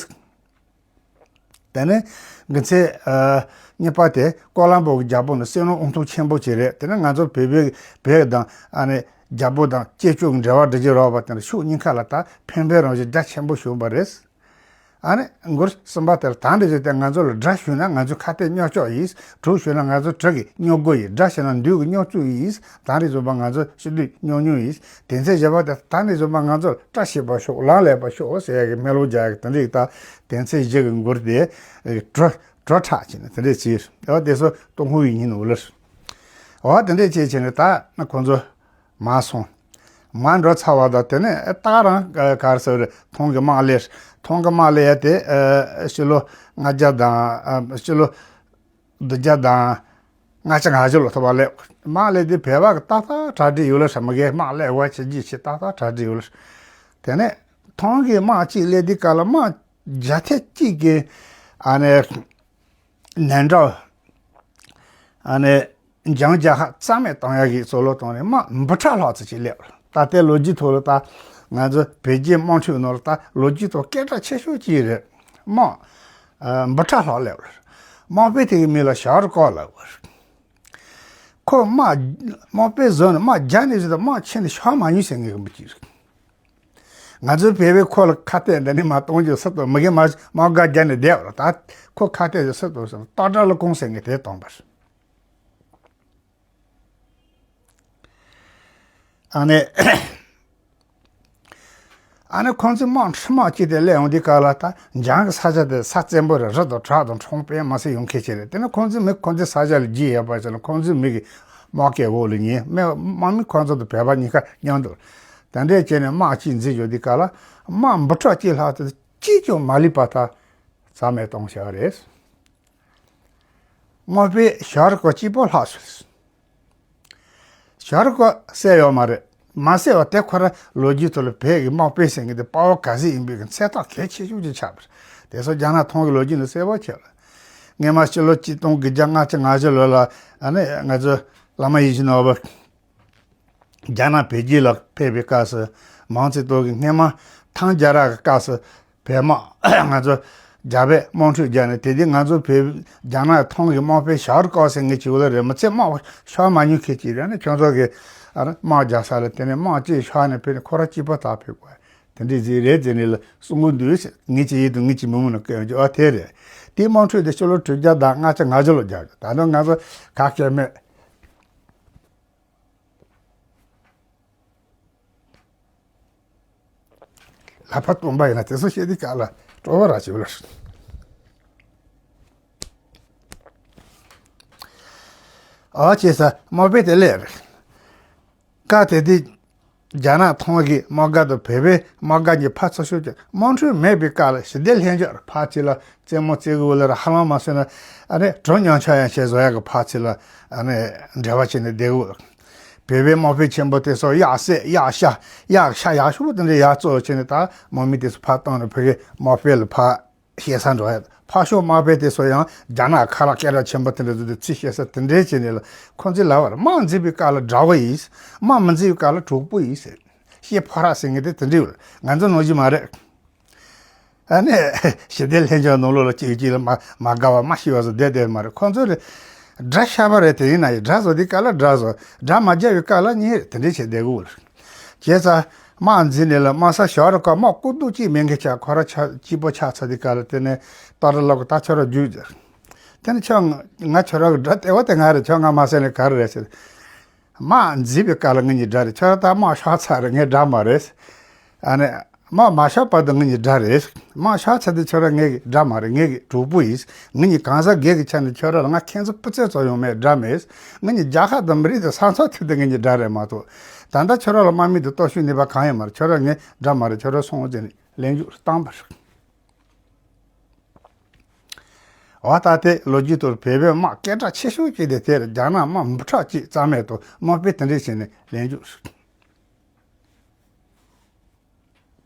དེ་ནས་མགུར་མཚན་ཨ་གཉིས་པ་དེ་ཀོ་ལམ་པོ་གི་རྒྱལ་པོ་ནི་བསོད་ནམས་དབང་ཐང་ཆེན་པོ་ཅིག་རེད། དེ་ནས་ང་ཚོ་བོད་པའི་བོད་དང་ཨ་ནི་རྒྱལ་པོ་དང་གཅེན་གཅུང་འབྲེལ་བ་སྒྲིག་གི་རེད་བ། དེ་ནས་ཕྱོགས་གཉིས་ཀ་ལ་ད་ཕན་པའི་རང་བཞིན་རྒྱ་ཆེན་པོ་བྱུང་བ་རེད། ཨ་ནི་མགུར་གསུམ་པ་དེ་ལ་ད་འདི་བཞིན་དེ་ང་ཚོ་ལ་དགྲ་ཞུགས་ན་ང་ཚོའི་ཁ་གཏད་སྙོག་གཅོག་ཡིན། གྲོགས་ཞུགས་ན་ང་ཚོའི་གྲོགས་ཀྱི་སྙོག་རྒོལ་ཡིན། དགྲ་ཞུགས་ན་འདུལ་གྱི་སྙོག་བཙུགས་ཡིན། ད་འདི་བཟོ་པ་ང་ཚོ་ཕྱི་སྡོད་སྙོག་སྙོག་ཡིན། དེ་ཚེ་བཞི་པ་དེ་ད་འདི་བཟོ་པ་ང་ཚོ་ལ་བཀྲ་ཤིས་པ་ཤོག་ལག་ལེགས་པ་ཤོག་ཟེར་ཡ་གི་སྨོན་ལམ་རྒྱག་ཡ་གི་དེ་འདྲའི་ད་དེ་ཚེ་བཞི་གི་མགུར་དེ་བྲོ་བྲོ་འཁྲབ་བྱས་ནས་དེ་འདྲས་བྱས། ཨོ་དེ་ཚོ་ཏུན་ཧོང་ཡིག་རྙིང་ནང་ལ། ཨོ་དེ་འདྲས་བྱས་བྱས་ནས་ད་ཁོང་ཚོ་མར་སོང་། མར་འགྲོ་ཚར་བ་དང་དེ་ནས་ད་རང་ག་རེ་ཟེར་རེད། ཐང་གི་དམག་ལས། ཐང་གི་དམག་ལས་ཡ་དེ་ཕྱི་ལོ་ལྔ་བརྒྱ་དང་ཕྱི་ལོ་བདུན་བརྒྱ་དང་ལྔ་བཅུ་ང་བཞི་ལོ་ཐོབ་པ་ལས། དམག་ལས་དེ་བོད་པ་གི་ཏག་ཏག་གྲ་སྒྲིག་ཡོད་ལ་ཧྲ། མི་གའི་དམག་ལས་བ་ཆེ་རྒྱུ་ཆེ་ཏག་ཏག་གྲ་སྒྲིག་ཡོད་ལ། དེ་ནས་ཐང་གི་དམག་གཅིག་སླེབས་དུས་སྐབས་ལ་དམག་བརྒྱ་ཐེར་གཅིག་གི་ཨ་ནི་ནན་ཀྲའོ། ཨ་ནི་འཇང་རྒྱལ་ཁབ་རྩ་མེད་གཏོང་ཡག་གི་བསམ་བློ་བཏང་ནས་དམག་འབུམ་ཕྲག་ལྷག་ཙམ་ཅིག་སླེབས། ད་ལྟའི་ལོ་རྒྱུས་ཐོག་ལ་ད་ང་ཚོ་བོད་རྒྱའི་དམག་འཁྲུག་ནང་ལ་ད་ལོ་རྒྱུས་ཐོག་སྐད་གྲགས་ཆེ་ཤོས་ཅིག་རེད། དམག་ཨ་འབུམ་ཕྲག་ལྷག་སླེབས། དམག་དཔོན་དེ་གི་མིང་ལ་ཞའོ་རི་ཀའོ་ལབ། ཁོ་དམག་དམག་དཔོན་བཟོས་ནས་དམག་རྒྱག་ནས་བཟོས་ཏེ་དམག་ཁྱེར་ནས་ཤོར་མ་མྱོང་ཟེར་མཁན་གི་མི་གཅིག་རེད། ང་ཚོའི་བོད་པས་ཁོ་ལ་ཁ་གཏད་འདི་ནས་མར་གཏོང་རྒྱུ་སུ་གཏོང་། མི་གིས་མར་དམག་སྒར་རྒྱབ་ནས་བསྡད་པ་རེད། ད་ཁོ་ཁ་གཏད་རྒྱུ་སུ་གཏོང་ཟེར་ན་སྟག་བྲག་ལ་ཁོང་ཟེར་མཁན་དེས་བཏང་པ་རེད། ཨ་ནི་ཨ་ནི་ཁོང་ཚོས་དམག་ཁྲི་དམག་གཅིག་དེ་སླེབས་ཡོང་དུས་སྐབས་ལ་ད་འཇང་གི་ས་ཆ་དེ་ས་བཙན་པོ་རེད། རི་དང་བྲག་དང་གྲོང་དཔེ་མ་སྲིད་ཡོང་མཁན་ཅིག་རེད། དེ་ནས་ཁོང་ཚོའི་མི་ཁོང་ཚོའི་ས་ཆ་ལ་རྒྱུས་ཡོད་པ་ཅིག་ལ་ཁོང་ཚོའི་མི་གི་དམག་སྐད་འོག་ལ་ཉན། མི་དམག་མི་ཁོང་ཚོ་དང་བོད་པ་གཉིས་ཀ་མཉམ་དུ། དེ་འདྲས་བྱས་ནས་དམག་གཅིག་འཛིང་ཡོང་དུས་སྐབས་ལ་དམག་འབུམ་ཕྲག་གཅིག་ལྷག་ཙམ་གཅིག་ཀྱང་མ་ལུས་པ་ད་རྩ་མེད་གཏོང་བཞག་རེད། དམག་དཔོན་ཞའོ་རི་ཀའོ་གཅིག་པོ་ལྷག་སོང་། ཞའོ་རི་ཀའོ་བསད་ཡོད་མ་རེད། མ་བསད་པ་དེ་ཁོ་རང་ལོ་རྒྱུས་ཐོག་ལ་བོད་ཀྱི་དམག་དཔོན་ཟེར་མཁན་དེ་དཔའ་བོ་ག་ཚོད་ཡིན་པའི་གི་མཚན་རྟགས་གལ་ཆེ་ཤོས་ཅིག་ཆགས་པ་རེད། དེ་ཚོ་རྒྱ་ནག་ཐང་གི་ལོ་རྒྱུས་ནང་གསལ་པོ་ཆེ་རེད། སྔས་མ་ཕྱི་ལོ་ཆིག་སྟོང་དགུ་བརྒྱ་ལྔ་བཅུ་ང་བཞི་ལོ་ལ་ཨ་ནི་ང་ཚོ་བླ་མ་ཡིད་བཞིན་ནོར་བུ་རྒྱ་ནག་བོད་རྒྱུད་ལ་ཕེབས་པའི་སྐབས་སུ་མའོ་ཙེ་ཏུང་གིས་སྔས་མ་ཐང་རྒྱལ་རབས་ཀྱི་སྐབས་སུ་བོད་དམག་ང་ཚོ་རྒྱ་བོད་དམག་འཁྲུག་རྒྱག་ནས། དེ་དུས་ང་ཚོ་བོད་རྒྱ་ནག་ཐང་གི་དམག་དཔོན་ཞའོ་རི་ཀའོ་ཟེར་མཁན་ཅིག་ཡོད་ལ་རེད། མི་ཚེ་དམག་ཤོར་མ་མྱོང་མཁན་ཅིག་རེད། ནི་ཁྱོད་ཚོ་གི་ཨ་ནི་དམག་རྒྱག་ས་ལ་དེ་ནས་དམག་གཅིག་ཤོར་ནས་ཕེབས་ནས་ཁོ་རང་གཅིག་པོ་ད་ཕེབས་དགོས་དེ་འདྲ་ཅིག་རེད་ཟེར་ནས་ལ་གསུང་གི་འདུག་ཟེར། ངེད་ཀྱི་ཡིད་དུ་ངེད་ཀྱི་མི་མུན་ནང་བསྐྱལ་ཡོང་རྒྱུ་ཨ་དེ་རེད། དེའི་དམག་འཁྲུག་དེ་ཕྱི་ལོ་དྲུག་བརྒྱ་དང་ལྔ་བཅུ་ང་བཞི་ལོ་རྒྱག་རྒྱུ། ད་ནི་ང་ཚོ་ག་གེ་མེད། ལག་པ་སྟོང་པ་ཡིན་ན་དེ་ཚོ་བཤད་དུས་སྐབས་ལ་སྤྲོ་བ་རག་བྱེད་ལ། ཨ་ཅེ་ས་དམག་དཔོན་དེ་སླེབས་རེད། སྐབས་དེ་དུས་རྒྱ་ནག་ཐང་གི་དམག་སྒར་དང་བོད་པའི་དམག་སྒར་གཉིས་ཕར་ཚུར་ཤོར་ཀྱང་དམག་འཁྲུག་མེད་པའི་སྐབས་ལ་ཞི་བདེ་ལྷན་སྐྱོང་ཕར་ཅིག་ལ་རྩེད་མོ་རྩེ་གི་འོག་ལ་ར་ཧ་ལམ་མ་སོན་ན་ཨ་ནི་གྲོ་ཉང་ཆ་ཡང་བྱས་བཟོ་ཡག་གི་ཕར་ཅིག་ལ་ཨ་ནི་འབྲེལ་བ་བྱས་ནས་བསྡད་གི་འོག་བོད་པའི་དམག་དཔོན་ཆེན་པོ་དེ་ཚོ་གཡག་བསད་གཡག་བཤའ་གཡག་ཤ་ཡག་ཤོས་དེ་འདྲ་ཡག་བཙོ་བྱས་ནས་ད་དམག་མི་དེ་ཚོ་ཕར་བཏང་ནས་བོད་ཀྱི་དམག་དཔོན་ལ་ཕར་བཤད་ས་འགྲོ་ཡ། ཕར་ཕྱོགས་དམག་དཔོན་དེ་ཚོ་ཡང་རྒྱ་ནག་ཁ་ལག་སྐད་གྲགས་ཆེན་པོ་དེ་འདྲ་བཟོས་ཏེ་ཚིག་བཤད་ས་དེ་འདྲའི་བྱས་ནས་ལ་ཁོང་ཚོས་ལབ་པ་རེད། དམག་འཛིང་བའི་སྐབས་ལ་དགྲ་བོ་ཡིན། དམག་མི་འཛིང་བའི་སྐབས་ལ་གྲོགས་པོ་ཡིན་ཟེར། ཤེས་ཕོ་ར་ཟེར་མཁན་དེ་དེ་འདྲའི་ཡོད་རེད། ང་ཚོ་ནང་བཞིན་མ་རེད། ཨ་ནི་ཞི་བདེ་ལྷན་སྐྱོང་ནང་ལོགས་ལ་གཅིག་གིས་གཅིག་ལ་མ་མ་དགའ་བ་མ་ཤི་བ་བཟོ་བསྡད་བསྡད་མ་རེད། ཁོང་ཚོ་ལ་དགྲ་ཤ་པ་རེད། དེ་ཡིན་ན་ཡང་དགྲ་བཟོ་དུས་སྐབས་ལ་དགྲ་བཟོ། དགྲ་མ་རྒྱབ་པའི་སྐབས་ལ་གཉེན་རེད། དེ་འདྲའི་བྱས་བསྡད་དགོས་རེད། བྱས་ཙང་དམག་འཛིང་ནས་ལ་དམག་ས་ཞའོ་རི་ཀའོ་དམག་སྐུ་གདུང་གཅིག་མེད་མཁན་ཆགས། ཁོ་རང་ཆ་གཅིག་པོ་ཆགས་ཚར་དུས་སྐབས་ལ་དེ་ནས་སྟག་བྲག་ལ་ཁོ་ད་ཁྱོད་རང་རྒྱུགས་ཟེར། དེ་ནས་ཁྱོད་ང་ཁྱོད་རང་གི་དགྲ་ལྟེ་བ་དེ་ང་རེད། ཁྱོད་ང་མ་བསད་ནས་ག་རེ་རེད་ཟེར། དམག་འཛིང་བའི་སྐབས་ལ་ངེད་གཉིས་དགྲ་རེད། ཁྱོད་རང་ད་དམག་ཤོར་ཚར་རེད། ངའི་དགྲ་མ་རེད། ཨ་ནི། མ་མ་ཤོར་བར་དུ་ངེད་གཉིས་དགྲ་རེད། མ་ཤོར་ཚར་དུས་ཁྱོད་རང་ངེད་ཀྱི་དགྲ་མ་རེད། ངེད་ཀྱི་གྲོགས་པོ་ཡིན། ངེད་གཉིས་གང་ཟག་སྒེར་གྱི་ཆ་ནས་ཁྱོད་རང་ལ་ང་ཁེངས་ཚོར་སྤུ་རྩེ་ཙམ་ཡང་མེད། དགྲ་མེད། ངེད་གཉིས་རྒྱལ་ཁབ་དང་མི་རིགས་དང་ས་མཚམས་མཐུད་དེ་ངེད་གཉིས་དགྲ་རེད་མ་གཏོགས། ད་ལྟ་ཁྱོད་རང་ལ་དམག་མི་དང་སྟོབས་ཤུགས་ནུས་པ་གང་ཡང་མ་རེད། ཁྱོད་རང་ངའི་དགྲ་མ་རེད། ཁྱོད་རང་སོང་ཟེར་ནས་ལན་རྒྱུགས་བཏང་བ་རེད། འོ་ད་དེ་ལོ་རྒྱུས་ཐོག་བོད་པའི་དམག་སྐད་གྲགས་ཆེ་ཤོས་ཅིག་དེ་དེར་རྒྱ་ནག་དམག་འབུམ་ཕྲག་གཅིག་རྩ་མེད་དུ་དམག་དཔོན་དེ་འདྲས་བྱས་ནས་ལན་རྒྱུགས།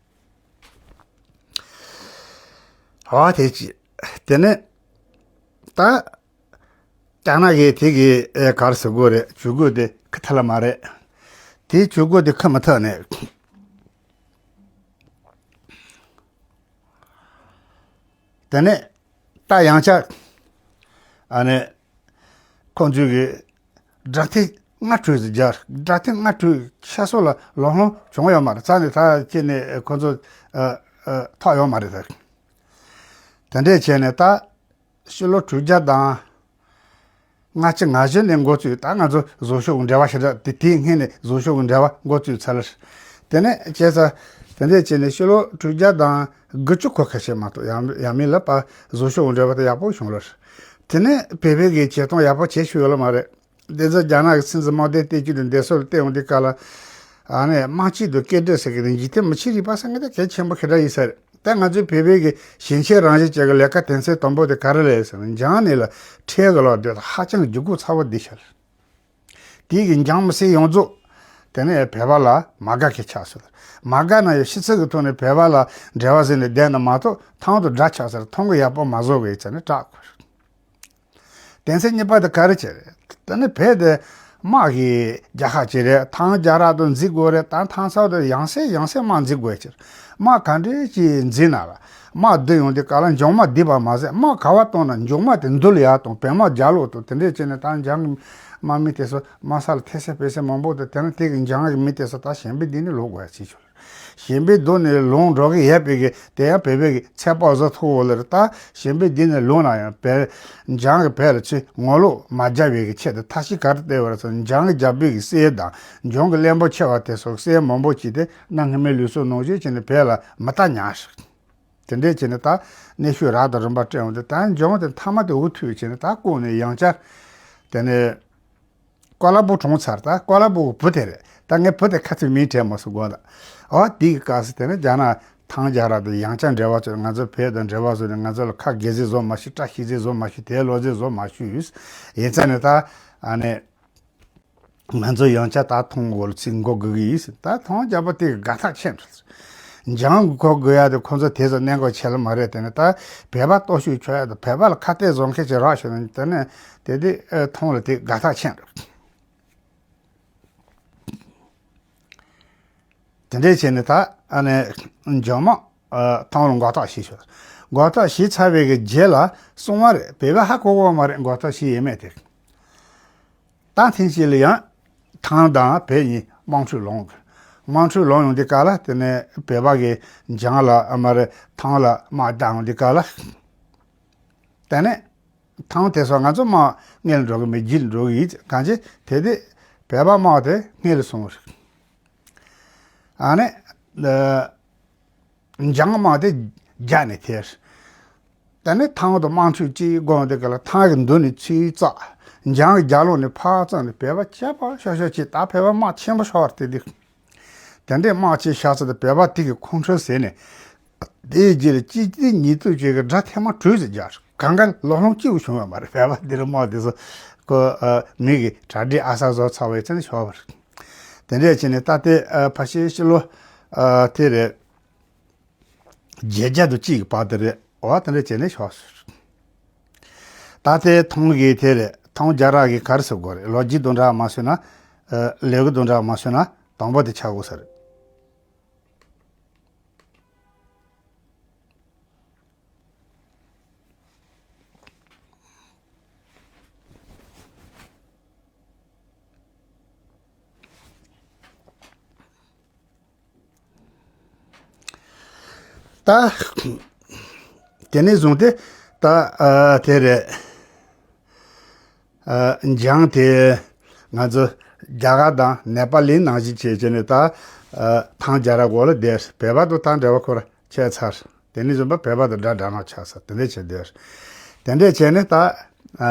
འོ་དེ་ཅི། དེ་ནས་ད་རྒྱ་ནག་གིས་དེ་གི་ཨེ་ག་རེ་ཟེར་དགོས་རེད། ཇུས་འགོད་དེ་ཁུར་ཐུབ་ལ་མ་རེད། དེའི་ཇུས་འགོད་དེ་ཁུར་མི་ཐུབ་ནས། དེ་ནས་ད་ཡང་བསྐྱར་ཨ་ནི་ཁོང་ཚོས་གི་སྒྲ་ཐེངས་ལྔ་དྲུག་ཙམ་སྦྱར། སྒྲ་ཐེངས་ལྔ་དྲུག་ཁྱེད་ཚོ་ལ་ལོང་ལོང་བྱུང་ཡོད་མ་རེད། རྩ་ནས་ད་ཁྱེད་ནས་ཁོང་ཚོ་ཨ་ཨ་ཐོག་ཡོད་མ་རེད་ད། དེ་འདྲས་བྱས་ནས་ད་ཕྱི་ལོ་དྲུག་བརྒྱ་དང་ལྔ་བཅུ་ང་བཞི་ནས་འགོ་བཙུགས། ད་ང་ཚོ་བཟོ་ཤོག་གི་འབྲེལ་བ་ཞེ་དྲག་དེ་དེའི་སྔོན་ནས་བཟོ་ཤོག་གི་འབྲེལ་བ་འགོ་བཙུགས་ཚར་ལ། དེ་ནས་བྱས་ཙང་དེ་འདྲས་བྱས་ནས་ཕྱི་ལོ་དྲུག་བརྒྱ་དང་དགུ་བཅུ་གོ་ཁ་ཤས་མ་གཏོགས་ཡང་ཡང་མིན་ལ་པ་བཟོ་ཤོག་གི་འབྲེལ་བ་དེ་ཡག་པོ་བྱུང་ལ། དེ་ནས་བོད་པའི་གི་བྱེད་སྟངས་ཡག་པོ་བྱེད་ཤེས་ཡོད་ལ་མ་རེད། དེ་ཚོ་རྒྱ་ནག་གི་སྲིད་འཛིན་དམག་སྡེ་སྟེ་བཅུ་དང་སྡེ་སྲོལ་བལྟས་ཡོང་དུས་སྐབས་ལ། ཨ་ནི་དམག་སྤྱི་དང་སྐད་འབོད་ཟེར་གི་རེད། འཇིག་རྟེན་མི་ཆོས་རིག་པ་ཟེར་མཁན་དེ་གལ་ཆེན་པོ་ཞེ་དྲག་ཡིན་ས་རེད། ད་ང་ཚོའི་བོད་པའི་གི་ཞེན་ཆགས་རང་བཞིན་ཅན་གྱི་ལས་ཀ་དོན་ཚན་དང་པོ་དེ་ག་རེ་རེད་ཟེར་ན། འཇང་ནས་ལ་ཁྲལ་གི་ལོག་འདོད་ཧ་ཅང་གི་འགྱུར་ཁུག་ཚ་བོ་འདི་ཤར། དེ་གི་འཇང་མི་སེར་ཡོངས་རྫོགས་དེ་ནས་བོད་པ་ལ་མ་དགའ་མཁན་ཆགས་སོང་། མ་དགའ་ན་ཡང་ཕྱི་ཚུལ་གྱི་ཐོག་ནས་བོད་པ་ལ་འབྲེལ་བ་ཟིན་ནས་བསྡད་ན་མ་གཏོགས་ཐང་དུ་དགྲ་ཆགས་ཟེར་ཐང་གི་ཡག་པོ་མ་བཟོ་གི་ཡིན་ཙང་ནས་སྐྲག་དགོས། དོན་ཚན་གཉིས་པ་དེ་ག་རེ་བྱས་རེད། ད་ནི་བོད་དེ་དམག་གི་རྒྱལ་ཁབ་ཅིག་རེད། ཐང་རྒྱལ་རབས་དུ་འཛིན་དགོས་རེད། ད་ཐང་ས་དུ་ཡང་སེ་ཡང་སེ་དམག་འཛིན་དགོས་ཅིག་དམག་ག་འདྲས་ཅིག་འཛིན་ན་ལ། དམག་བསྡུ་ཡོང་དུས་སྐབས་ལ་འཇང་དམག་བསྡུས་པ་མ་ཟད་དམག་ག་བ་གཏོང་ན་འཇང་དམག་དེ་འདུལ་ཡག་དང་བོད་དམག་རྒྱག་ལོག་དང་དེ་འདྲས་བྱས་ནས་ད་འཇང་གི་དམག་མི་དེ་ཚོ་དམག་ས་ལ་ཐེ་སེ་པེ་སེ་མང་པོ་དང་དེ་ནས་དེ་གི་འཇང་གི་མི་དེ་ཚོ་ད་གཞན་པའི་སྡིག་ནི་ལོག་དགོས་ཡ་ཅིག་བྱུང་། གཞན་པའི་སྡུག་ནས་ལོང་འགྲོ་གི་ཡོད་པའི་གི་དེ་ཡང་བོད་པའི་གི་ཚེ་དཔག་བཟོ་ཐུབ་འོ་ལེར་ད་གཞན་པའི་སྡིག་ནས་ལོང་ན་ཡང་བོད་འཇང་གི་བོད་ལ་ཚུར་ངོ་ལོག་མ་རྒྱབ་པའི་གི་ཆེད་དུ་ཐབས་ཤེས་ག་རེ་བལྟས་པ་རེད་ཟེར་ན། འཇང་གི་རྒྱལ་པོའི་གི་སྲས་དང་འཇང་གི་བློན་པོ་ཆེ་བ་དེ་སོགས་སྲས་མང་པོ་ཅིག་དེ་གནའ་སྔ་མའི་ལུགས་སྲོལ་ནང་བཞིན་བྱས་ནས་བོད་ལ་མི་ལྟ་ཉར་ཞིག་དེ་འདྲས་བྱས་ནས་ད་གནས་ཤུལ་རབ་དང་རིམ་པ་སྤྲད་འོང་དུས་ད་འཇང་དེ་མཐའ་མ་དེ་འུ་ཐུག་བྱས་ནས་ད་བཀག་ནས་ཡང་བསྐྱར་དེ་ནས། ཀོ་ལ་པུར་གྲོངས་ཚར། ད་ཀོ་ལ་པུར་གྱི་བུ་དེ་རེད། ད་ངའི་བུ་དེ་ཁ་ཚིག་མིང་དྲན་མ་སོང་གོ་ད། འོ་དེའི་སྐབས་སུ་དེ་ནི་རྒྱ་ནག་ཐང་རྒྱལ་རབས་དེ་ཡང་བསྐྱར་འབྲེལ་བ་བྱས། ང་ཚོ་བོད་དང་འབྲེལ་བ་བཟོས་ནས་ང་ཚོ་ལ་ཁ་དགེ་མཚན་བཟོ་མ་ཤེས། བཀྲ་ཤིས་མཚན་བཟོ་མ་ཤེས། དེ་ལོ་ཚིགས་བཟོ་མ་ཤེས། ཡིན་ཙང་ནས་ད་ཨ་ནི་ང་ཚོ་ཡང་བསྐྱར་ད་ཐང་འོག་ལ་ཚུར་འགོ་དགོས་ཀྱི་ཡིན། ད་ཐང་རྒྱལ་པོ་དེ་དགའ་ཐག་ཆད་འགྲོ། འཇང་གི་གོ་དགོས་ཡ་དེ་ཁོ་ཚོ་དེ་ཚོ་གནད་འགག་ཆེ་ལ་མ་རེད། དེ་ནས་ད་བོད་པ་སྟོབས་ཤུགས་ཆོག་ཡ་དང་བོད་པ་ལ་ཁ་གཏད་བཟོ་མཁན་ཅིག་རག་ཤོག་ན་དེ་ནས་དེ་དེ་ཨེ་ཐང་ལ་དེ་དགའ་ཐག་ཆད་འགྲོ། དེ་འདྲས་བྱས་ནས་ད་ཨ་ནི་འཇང་དམག་ཨ་ཐང་ལ་འགོག་ཐག་བྱས་ཤོག་འགོག་ཐག་བྱས་ཚར་བའི་གི་རྗེས་ལ་གསུང་བ་རེད། བོད་པ་ཧ་གོ་གོ་མ་རེད། འགོག་ཐག་བྱས་ཡས་མས་དེ། ད་ཐེངས་ཤིག་ལ་ཡང་ཐང་དང་བོད་གཉིས་དམག་འཁྲུག་ལངས། དམག་འཁྲུག་ལངས་ཡོང་དུས་སྐབས་ལ་དེ་ནས་བོད་པ་གིས་འཇང་ལ་ཨ་མ་རེ་ཐང་ལ་དམག་བརྒྱབ་ཡོང་དུས་སྐབས་ལ། དེ་ནས་ཐང་དེ་ཚོ་ང་ཚོ་དམག་སྔོན་ལ་འགྲོ་གི་མེད། རྗེས་ལ་འགྲོ་གི་ཡིན། གང་ཅི་དེ་དེ་བོད་པ་དམག་དེ་སྔོན་ལ་སོང་བ་རེད། ཨ་ནི། འཇང་དམག་དེ་རྒྱབ་ནས་ཐལ། དེ་ནས་ཐང་དུ་དམག་འཁྲུག་ཅིག་དགོས་དེ་ག་ལ་ཐང་གི་མདུན་ནས་ཚུར་བཙགས། འཇང་གི་རྒྱབ་ལོགས་ནས་ཕར་བཙགས་ནས་བོད་པ་ཆད་པ་ཤོར་ཤོར་ཅིག་ད་བོད་པ་དམག་ཆེན་པོ་ཤོར་བ་དེ་དུས། དེ་འདྲའི་དམག་ཆེ་ཤར་ཚུལ་དུ་བོད་པ་དེ་གི་ཁོང་ཁྲོ་ཟད་ནས། དེའི་རྗེས་ལ་གཅིག་དེ་གཉིས་དུ་བྱེད་ཀྱི་དགྲ་ཐེངས་མ་དྲུག་ཙམ་རྒྱག་གང་ག་ལོ་ལོང་གཅིག་བྱུང་བ་མ་རེད། བོད་པ་དེ་རུ་དམག་དེ་ཚོ་ཁོ་མི་གི་གྲ་སྒྲིག་ཨ་གསར་བཟོ་ཚར་བའི་ཚེ་ནས་ཤོར་བ་རེད། དེ་འདྲས་བྱས་ནས་ད་ལྟའི་ཕལ་ཆེར་ཕྱི་ལོ་དེ་རེད། བརྒྱད་བརྒྱ་དང་གཅིག་གི་བར་དུ་རེད། འོ་དེ་འདྲ་བྱས་ནས་ཤོར་སོང་། ད་ལྟའི་ཐང་གི་དེ་རེད། ཐང་རྒྱལ་རབས་ཀྱི་ག་རེ་ཟེར་དགོས་རེད། ལོ་རྒྱུས་དང་འདྲ་མ་སོང་ན། ལས་འགུལ་དང་འདྲ་མ་སོང་ན་དང་པོ་དེ་ཆགས་དགོས་ས་རེད། ད། དེ་ནས་བཟུང་སྟེ་ད་ཨ་དེ་རེད། ཨ་འཇང་དེ་ང་ཚོ་ རྒྱ་གར་དང་ནེ་པ་ལི་ནང་བཞིན་བྱས་བྱས་ནས་ད་ཨ་ཐང་རྒྱལ་རབས་འོག་ལ་བསྡད། བོད་པ་དང་ཐང་འབྲེལ་བ་ཁོ་ར་ཆད་ཚར། དེ་ནས་བཟུང་བོད་པ་དང་དགྲ་དགྲ་ནག་ཆགས་ས་དེ་འདྲས་བྱས་བསྡད། དེ་འདྲས་བྱས་ནས་ད་ཨ་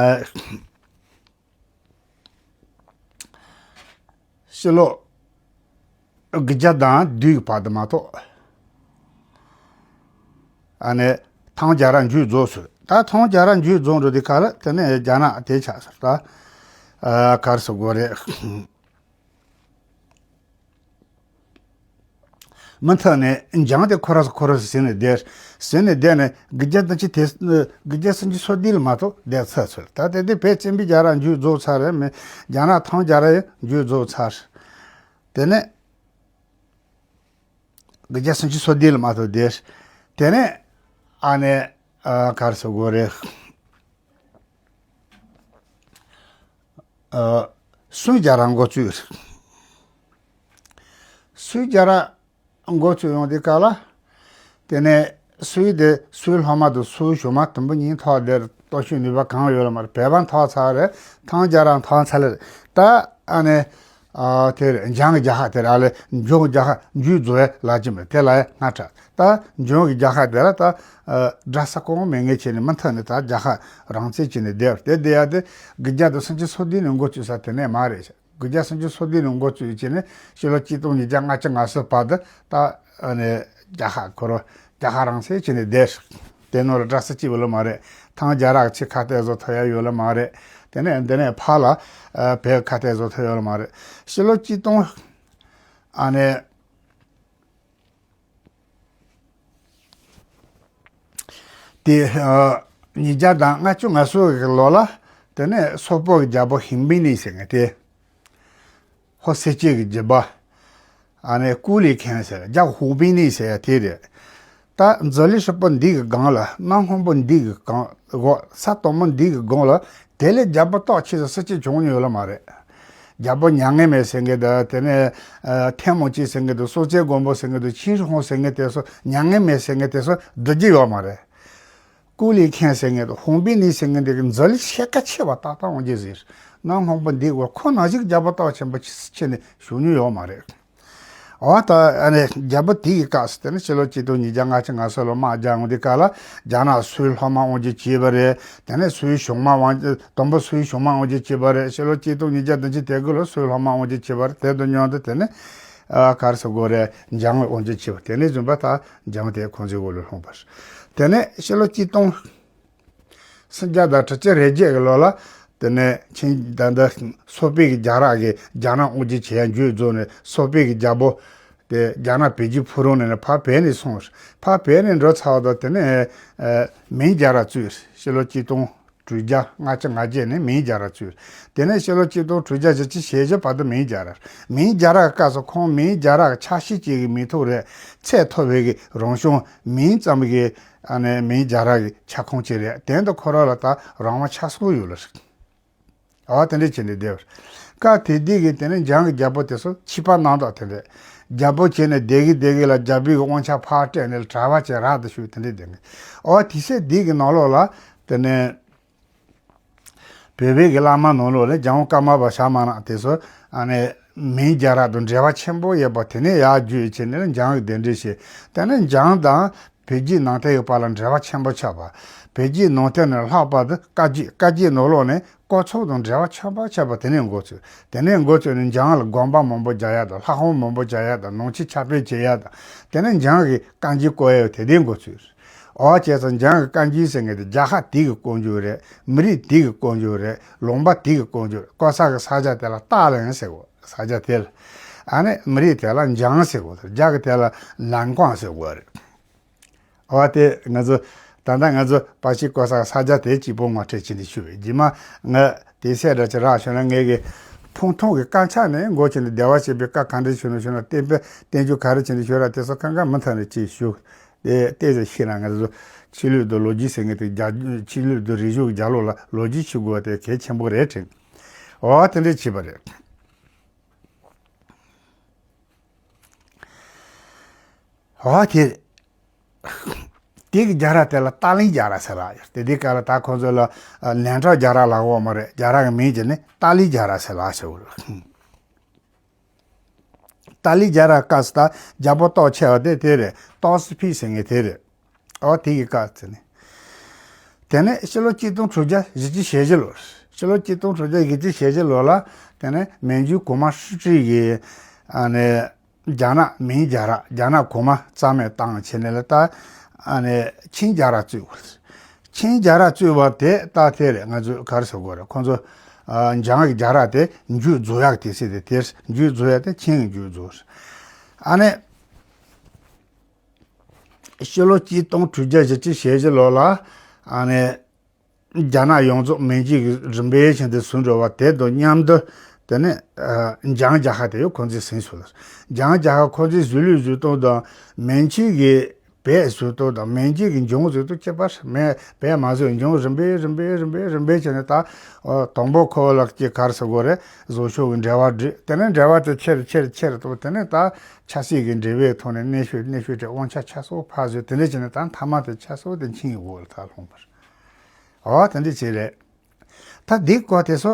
ཕྱི་ལོ་དགུ་བརྒྱ་དང་བདུན་གྱི་བར་དུ་མ་གཏོགས། ཨ་ནི་ཐང་རྒྱལ་རབས་མཇུག་རྫོགས་སོང་། ད་ཐང་རྒྱལ་རབས་མཇུག་རྫོགས་འགྲོ་དུས་སྐབས་ལ་དེ་ནས་རྒྱ་ནག་དེ་ཆགས་སོང་། ད་ཨ་ག་རེ་ཟེར་དགོས་རེད། མུ་མཐུད་ནས་འཇང་དེ་ཁོ་ར་སོ་ཁོ་ར་སོ་ཟེར་ནས་བསྡད། ཟེར་ནས་བསྡད་ནས་དགུ་བརྒྱ་དང་ཕྱེད་དེ་དགུ་བརྒྱ་སུམ་ཅུ་སོ་བདུན་ལ་མ་གཏོགས་བསྡད་ཚར་ཚར། ད་དེ་དུས་བོད་བཙན་པོའི་རྒྱལ་རབས་མཇུག་རྫོགས་ཚར་རེད། མི་རྒྱ་ནག་ཐང་རྒྱལ་རབས་ཡང་མཇུག་རྫོགས་ཚར། དེ་ནས་དགུ་བརྒྱ་སུམ་ཅུ་སོ་བདུན་ལ་མ་གཏོགས་བསྡད། དེ་ནས་ཨ་ནི་ཨ་ག་རེ་ཟེར་དགོས་རེད། ཨ་སུང་རྒྱལ་རབས་འགོ་བཙུགས། སུང་རྒྱལ་རབས་འགོ་བཙུགས་ཡོང་དུས་སྐབས་ལ། དེ་ནས་སུང་དེ་སུང་སློབ་མ་དང་སུང་གཞུང་མ་དུམ་བུ་གཉིས་ཐོག་དེར་གཏོར་བཤིག་ནུས་པ་གང་ཡོད་ལ་མ་རེད། བོད་པ་འཐོར་ཚར་རེད། ཐང་རྒྱལ་རབས་འཐོར་ཚར་རེད། ད་ཨ་ནི་ཨ་དེ་རེད། འཇང་གི་རྒྱལ་ཁབ་དེ་རེད། ཨ་ལེ་འཇང་གི་རྒྱལ་ཁབ་མཇུག་རྫོགས་ཡ་ལ་ཅི་མེད་དེ་ལ་ཡ་སྔ་དྲགས། ད་འཇང་གི་རྒྱལ་ཁབ་དེ་ལ་ད་ཨ་དགྲ་ས་གང་མེད་ངེས་བྱས་ནས་མུ་མཐུད་ནས་ད་རྒྱལ་ཁབ་རང་བཙན་བྱས་ནས་བསྡད་པ་དེ་བསྡད་ཡ་དེ་དགུ་བརྒྱ་དང་སུམ་ཅུ་སོ་བདུན་ནས་འགོ་བཙུགས་ས་དེ་ནས་མ་རེད། དགུ་བརྒྱ་སུམ་ཅུ་སོ་བདུན་ནས་འགོ་བཙུགས་བྱས་ནས་ཕྱི་ལོ་གཅིག་སྟོང་ཉིས་བརྒྱ་ལྔ་བཅུ་ང་གསུམ་བར་དུ་ད་ཨ་ནི་རྒྱལ་ཁབ་ཁོ་རང་རྒྱལ་ཁབ་རང་བཙན་བྱས་ནས་བསྡད། དེ་ནང་ལ་དགྲ་ས་གཅིག་པོ་ལ་མ་རེད། ཐང་རྒྱལ་རབས་ཆེ་ཁ་གཏད་བཟོ་ཐུབ་ཡ་ཡོད་ལ་མ་རེད། དེ་ནས་འདི་ནས་ཕར་ལ་ཨ་བོད་ཁ་གཏད་བཟོ་ཐུབ་ཡོད་ལ་མ་རེད། ཕྱི་ལོ་གཅིག་སྟོང་ཨ་ནི་དེ་ཨ་ཉིས་བརྒྱ་དང་ལྔ་བཅུ་ང་གསུམ་གི་ལོ་ལ་དེ་ནས་སོག་པོ་གི་རྒྱལ་པོ་ཧུང་པིན་ནི་ཟེར་མཁན་དེ། ཧོ་སེ་ཅི་གི་རྒྱལ་པོ། ཨ་ནི་ཀུ་ལི་ཁན་ཟེར་རྒྱ་ཧུང་པིན་ནི་ཟེར་ཡ་དེ་རེད། ད་མཛོད་ལི་ཧྲིལ་པོ་འདི་གི་སྒང་ལ་གནམ་སྔོན་པོ་འདི་གི་སྒང་འོག་ས་དོག་མོ་འདི་གི་སྒང་ལ་དེ་ལས་རྒྱལ་པོ་ཏོག་ཆེ་ས་སུ་གཅིག་བྱུང་མྱོང་ཡོད་ལ་མ་རེད། རྒྱལ་པོ་མྱ་ངན་མེད་ཟེར་མཁན་དང་དེ་ནས་ཨ་ཐལ་མོ་སྐྱེས་ཟེར་མཁན་དང་སྲོག་བཅད་མགོན་པོ་ཟེར་མཁན་དང་ཆིན་ཧྲི་ཧོང་ཟེར་མཁན་དེ་ཚོ་མྱ་ངན་མེད་ཟེར་མཁན་དེ་ཚོ་བསྡུ་རྒྱུ་ཡོད་མ་རེད། ཀུ་ལི་ཁན་ཟེར་མཁན་དང་ཧུང་པིན་ནི་ཟེར་མཁན་དེ་གི་མཛོད་ལི་ཤེལ་ཁ་ཆེ་བ་ཏག་ཏག་འོང་རྒྱུ་ཟེར། གནམ་སྔོན་པོ་འདི་འོག་ཁོ་ནང་བཞིན་རྒྱལ་པོ་སྟོབས་ཆེན་པོ་ཆེ་ནས་བྱུང་མྱོང་ཡོད་མ་རེད། འོ་ད་ཨ་ནི་རྒྱལ་པོ་དེ་ཡི་སྐབས་སུ་དེ་ནི་ཕྱི་ལོ་གཅིག་སྟོང་ཉིས་བརྒྱ་ལྔ་བཅུ་ང་གསུམ་ལོ་དམག་རྒྱག་འོང་དུས་སྐབས་ལ་རྒྱ་ནག་སུའི་ལྷོ་མ་དབང་སྒྱུར་བྱས་པ་རེད། དེ་ནས་སུའི་གཞུང་མ་དབང་དུམ་བུ་སུའི་གཞུང་མ་དབང་སྒྱུར་བྱས་པ་རེད། ཕྱི་ལོ་གཅིག་སྟོང་ཉིས་བརྒྱ་བདུན་ཅུ་དོན་དགུ་ལོ་སུའི་ལྷོ་མ་དབང་སྒྱུར་བྱས་པ་རེད། དེ་དང་མཉམ་དུ་དེ་ནི་ཨ་ག་རེ་ཟེར་དགོས་རེད། འཇང་དབང་སྒྱུར་བྱས་པ་དེ་ནས་བཟུང་བ་ད་འཇང་དེ་ཁོང་ཚོའི་འོག་ལ་ལྷུང་བ་རེད། དེ་ནས་ཕྱི་ལོ་གཅིག་སྟོང་སུམ་བརྒྱ་དང་དྲུག་ཅུ་རེ་བརྒྱད་ཀྱི་ལོ་ལ། དེ་ནས་ཆིན་ད་ལྟ་སོག་པོའི་གི་རྒྱལ་རབས་ཀྱི་རྒྱ་ནག་དབང་སྒྱུར་བྱེད་ཡ་མཇུག་རྫོགས་ནས་སོག་པོའི་གི་རྒྱལ་པོ་དེ་རྒྱ་ནག་བོད་བརྒྱུད་ཕུ་རུང་ནས་ནས་ཕར་བོད་ནས་སོང་། ཕར་བོད་ནས་འགྲོ་ཚར་བ་དང་དེ་ནས་ཨ་མིང་རྒྱལ་རབས་བཙུགས། ཕྱི་ལོ་གཅིག་སྟོང་དྲུག་བརྒྱ་ལྔ་བཅུ་ང་བརྒྱད་ནས་མིང་རྒྱལ་རབས་བཙུགས། དེ་ནས་ཕྱི་ལོ་གཅིག་སྟོང་དྲུག་བརྒྱ་བཞི་བཅུ་ཞེ་བཞི་བར་དུ་མིང་རྒྱལ་རབས། མིང་རྒྱལ་རབས་སྐབས་སུ་ཁོང་མིང་རྒྱལ་རབས་ཀྱི་ཆ་ཤས་གཅིག་གི་མི་ཐོག་རེད། ཚད་མཐོ་བའི་གི་རང་བྱུང་མིང་ཙམ་གྱི་ཨ་ནི་མིང་རྒྱལ་རབས་ཀྱི་ཁྱབ་ཁོངས་ཅིག་རེད། དེ་འདི་ཁོ་རང་ལ་ད་རང་དབང་ཆ་ཚང་ཡོད་ལ་རེད། ཨ་དེ་འདྲ་བྱས་ནས་བསྡད་པ་རེད། སྐབས་དེ་དུས་ཀྱི་དེ་ནས་འཇང་གི་རྒྱལ་པོ་དེ་ཚོ་ཕྱི་པ་རྣམ་དག་དེ་འདྲ། རྒྱལ་པོ་བྱས་ནས་སྡེ་དགེ་སྡེ་དགེ་ལ་རྒྱལ་པོའི་གི་དབང་ཆ་ཕར་སྤྲད་ནས་གྲྭ་པ་བྱས་རབ་ཏུ་བཞུགས་དེ་འདྲ་བསྡད་ནས། ཨ་དེ་ཚེ་འདི་གི་ནང་ལོགས་ལ་དེ་ནས། བོད་པའི་གི་བླ་མ་ནང་ལོགས་ལ་འཇང་དབང་ཀརྨ་པ་ཞྭ་དམར་ནག་དེ་ཚོ་ཨ་ནི་མིང་རྒྱལ་རབས་དང་འབྲེལ་བ་ཆེན་པོ་ཡོད་པ་དེ་ནས་ཡར་བརྒྱུད་བྱས་ནས་འཇང་གི་གདན་འདྲེན་བྱས། དེ་ནས་འཇང་དང་བོད་བརྒྱུད་ནང་བསྟན་གྱི་བར་ལ་འབྲེལ་བ་ཆེན་པོ་ཆགས་པ། བོད་བརྒྱུད་ནང་བསྟན་ནས་ལྷག་པར་དུ་བཀའ་བརྒྱུད། བཀའ་བརྒྱུད་ནང་ལོགས་ནས་སྐོར་ཚོགས་དང་འབྲེལ་བ་ཆེན་པོ་ཆགས་པ་དེ་ནས་འགོ་ཚུགས། དེ་ནས་འགོ་ཚུགས་ནས་འཇང་ལ་དགོན་པ་མང་པོ་རྒྱག་ཡ་དང་ལྷ་ཁང་མང་པོ་རྒྱག་ཡ་དང་ནང་ཆོས་ཁྱབ་སྤེལ་བྱེད་ཡ་དང་དེ་ནས་འཇང་གི་བཀའ་འགྱུར་བརྐོ་ཡ་དེ་དེ་འགོ་ཚུགས། འོ་བྱས་ཙང་འཇང་གི་བཀའ་འགྱུར་ཟེར་མཁན་དེ་རྒྱལ་ཁབ་དེ་གི་བཀའ་འགྱུར་རེད། མི་རིགས་དེ་གི་བཀའ་འགྱུར་རེད། ལུང་པ་དེ་གི་བཀའ་འགྱུར། བརྐོ་ས་གི་ས་ཆ་དེ་ལ་ཏཱ་ལན་ཟེར་གོ། ས་ཆ་དེ་ལ་ཨ་ནི་མི་རིགས་དེ་ལ་འཇང་ཟེར་གོ། རྒྱ་གི་དེ་ལ་ལན་ཀོང་ཟེར་གོ་རེད། འོ་དེ་ང་ཚོ་ད་ལྟ་ང་ཚོ་པ་ཕྱི་བརྐོ་ས་གི་ས་ཆ་དེ་གཅིག་པོ་ངོ་སྤྲོད་བྱེད་འདི་ཞུ་བའི་རྗེས་མ་ང་དེ་སེ་འདྲ་ཅིག་རག་བྱུང་ན་ངས་གི་ཕུང་ཐུང་གི་དཀར་ཆག་ནས་འགོ་བྱས་ནས་བདེ་བ་བྱེད་པའི་བཀའ་ག་འདྲ་བྱུང་ན་བྱུང་ན་བསྟན་པའི་བསྟན་བཅོས་ག་རེ་བྱས་ནས་བྱུང་ར་དེ་ཚོ་གང་ག་མུ་མཐུད་ནས་ཅིག་ཞུ། དེ་ལྟས་ཙམ་ཤེས་ན་ང་ཚོ་ཆོས་ལུགས་དང་ལོ་རྒྱུས་ཟེར་མཁན་དེ་རྒྱ་ཆོས་ལུགས་དང་རིག་གཞུང་གི་རྒྱབ་ལོགས་ལ་ལོ་རྒྱུས་ཞུ་དགོས་པ་དེ་གལ་ཆེན་པོ་རེད་དྲན། འོ་དེ་འདྲས་བྱས་པ་རེད། འོ་དེ་དེ་གི་རྒྱལ་རབས་དེ་ལ་ཏཱ་ལིང་རྒྱལ་རབས་ཟེར་ལ་ཡོད། དེ་དེ་ག་ལ་ད་ཁོང་ཚོ་ལ་ལན་གྲགས་རྒྱལ་རབས་ལ་འོ་མ་རེད། རྒྱལ་རབས་གི་མིང་བྱས་ནས་ཏཱ་ལིང་རྒྱལ་རབས་ཟེར་ལ་ཟེར་བ་རེད། ཏཱ་ལའི་རྒྱལ་རབས་སྐབས་སུ་ད་རྒྱལ་པོ་སྟོབས་ཆེ་བ་དེ་དེ་རེད། ཏའོ་སི་ཕི་ཟེར་མཁན་དེ་རེད། ཨོ་དེ་གི་སྐབས་དེ་ནས། དེ་ནས་ཕྱི་ལོ་གཅིག་སྟོང་དྲུག་བརྒྱ་བཞི་བཅུ་ཞེ་བཞི་ལོ། ཕྱི་ལོ་གཅིག་སྟོང་དྲུག་བརྒྱ་བཞི་བཅུ་ཞེ་བཞི་ལོ་ལ། དེ་ནས་མན་ཇུ་གོང་མ་ཧྲི་ཀྲི་གིས་ཨ་ནི་རྒྱ་ནག་མིང་རྒྱལ་རབས། རྒྱ་ནག་གོང་མ་རྩ་མེད་བཏང་བྱས་ནས་ལ་ད་ཨ་ནི་ཆིང་རྒྱལ་རབས་བཙུགས། ཆིང་རྒྱལ་རབས་བཙུགས་པ་དེ་ད་དེ་རེད། ང་ཚོས་ག་རེ་ཟེར་དགོས་རེད། ཁོང་ཚོ་ཨ་འཇང་གི་རྒྱལ་རབས་དེ་མཇུག་རྫོགས་ཡག་དུས་ཚོད་དེ། དེར་མཇུག་རྫོགས་ཡག་དེ་ཆིང་གི་མཇུག་རྫོགས། ཨ་ནི་ཕྱི་ལོ་གཅིག་སྟོང་དྲུག་བརྒྱ་བཞི་བཅུ་ཞེ་བཞི་ལོ་ལ་ཨ་ནི་རྒྱ་ནག་ཡོངས་རྫོགས་མན་ཇུ་གི་རིམ་པས་བཞིན་དུ་ཟིན་འགྲོ་བ་དེ་དང་མཉམ་དུ། དེ་ནས་ཨ་འཇང་རྒྱལ་ཁབ་དེ་ཡང་ཁོང་ཚོས་ཟིན་སོང་ལ། འཇང་རྒྱལ་ཁབ་ཁོང་ཚོའི་བཟོས་ལུགས་བཟོ་སྟངས་དང་མན་ཇུ་གི་བོད་བཟོ་སྟངས་དང་མན་ཇུ་གི་འཇང་བཟོ་སྟངས་ཁྱད་པར་མེད། བོད་མ་བཟོས། འཇང་རིམ་པས་རིམ་པས་རིམ་པས་རིམ་པས་བྱས་ནས་ད་ཨ་དང་པོ་ཁོ་བོ་ལ་ཀྱི་ག་རེ་ཟེར་དགོས་རེད། བཟོ་ཕྱོགས་ཀྱི་འབྲེལ་བ་བསྒྲིགས། དེ་ནས་འབྲེལ་བ་དེ་ཆེ་རུ་ཆེ་རུ་ཆེ་རུ་གཏོང་། དེ་ནས་ད་ཆབ་སྲིད་ཀྱི་འབྲེལ་བའི་ཐོག་ནས་གནོན་ཤུགས་གནོན་ཤུགས་དེ་དབང་ཆ་ཆ་ཚང་ཕར་བཟོས། དེ་འདྲ་བྱས་ནས་ད་མཐའ་མ་དེ་ཆབ་སྲིད་དེ་ཆིང་གི་འོག་ལ་ད་ལྷུང་བ་རེད། འོ་དེ་འདྲ་བྱས་རེད། ད་འདི་སྐོར་དེ་ཚོ་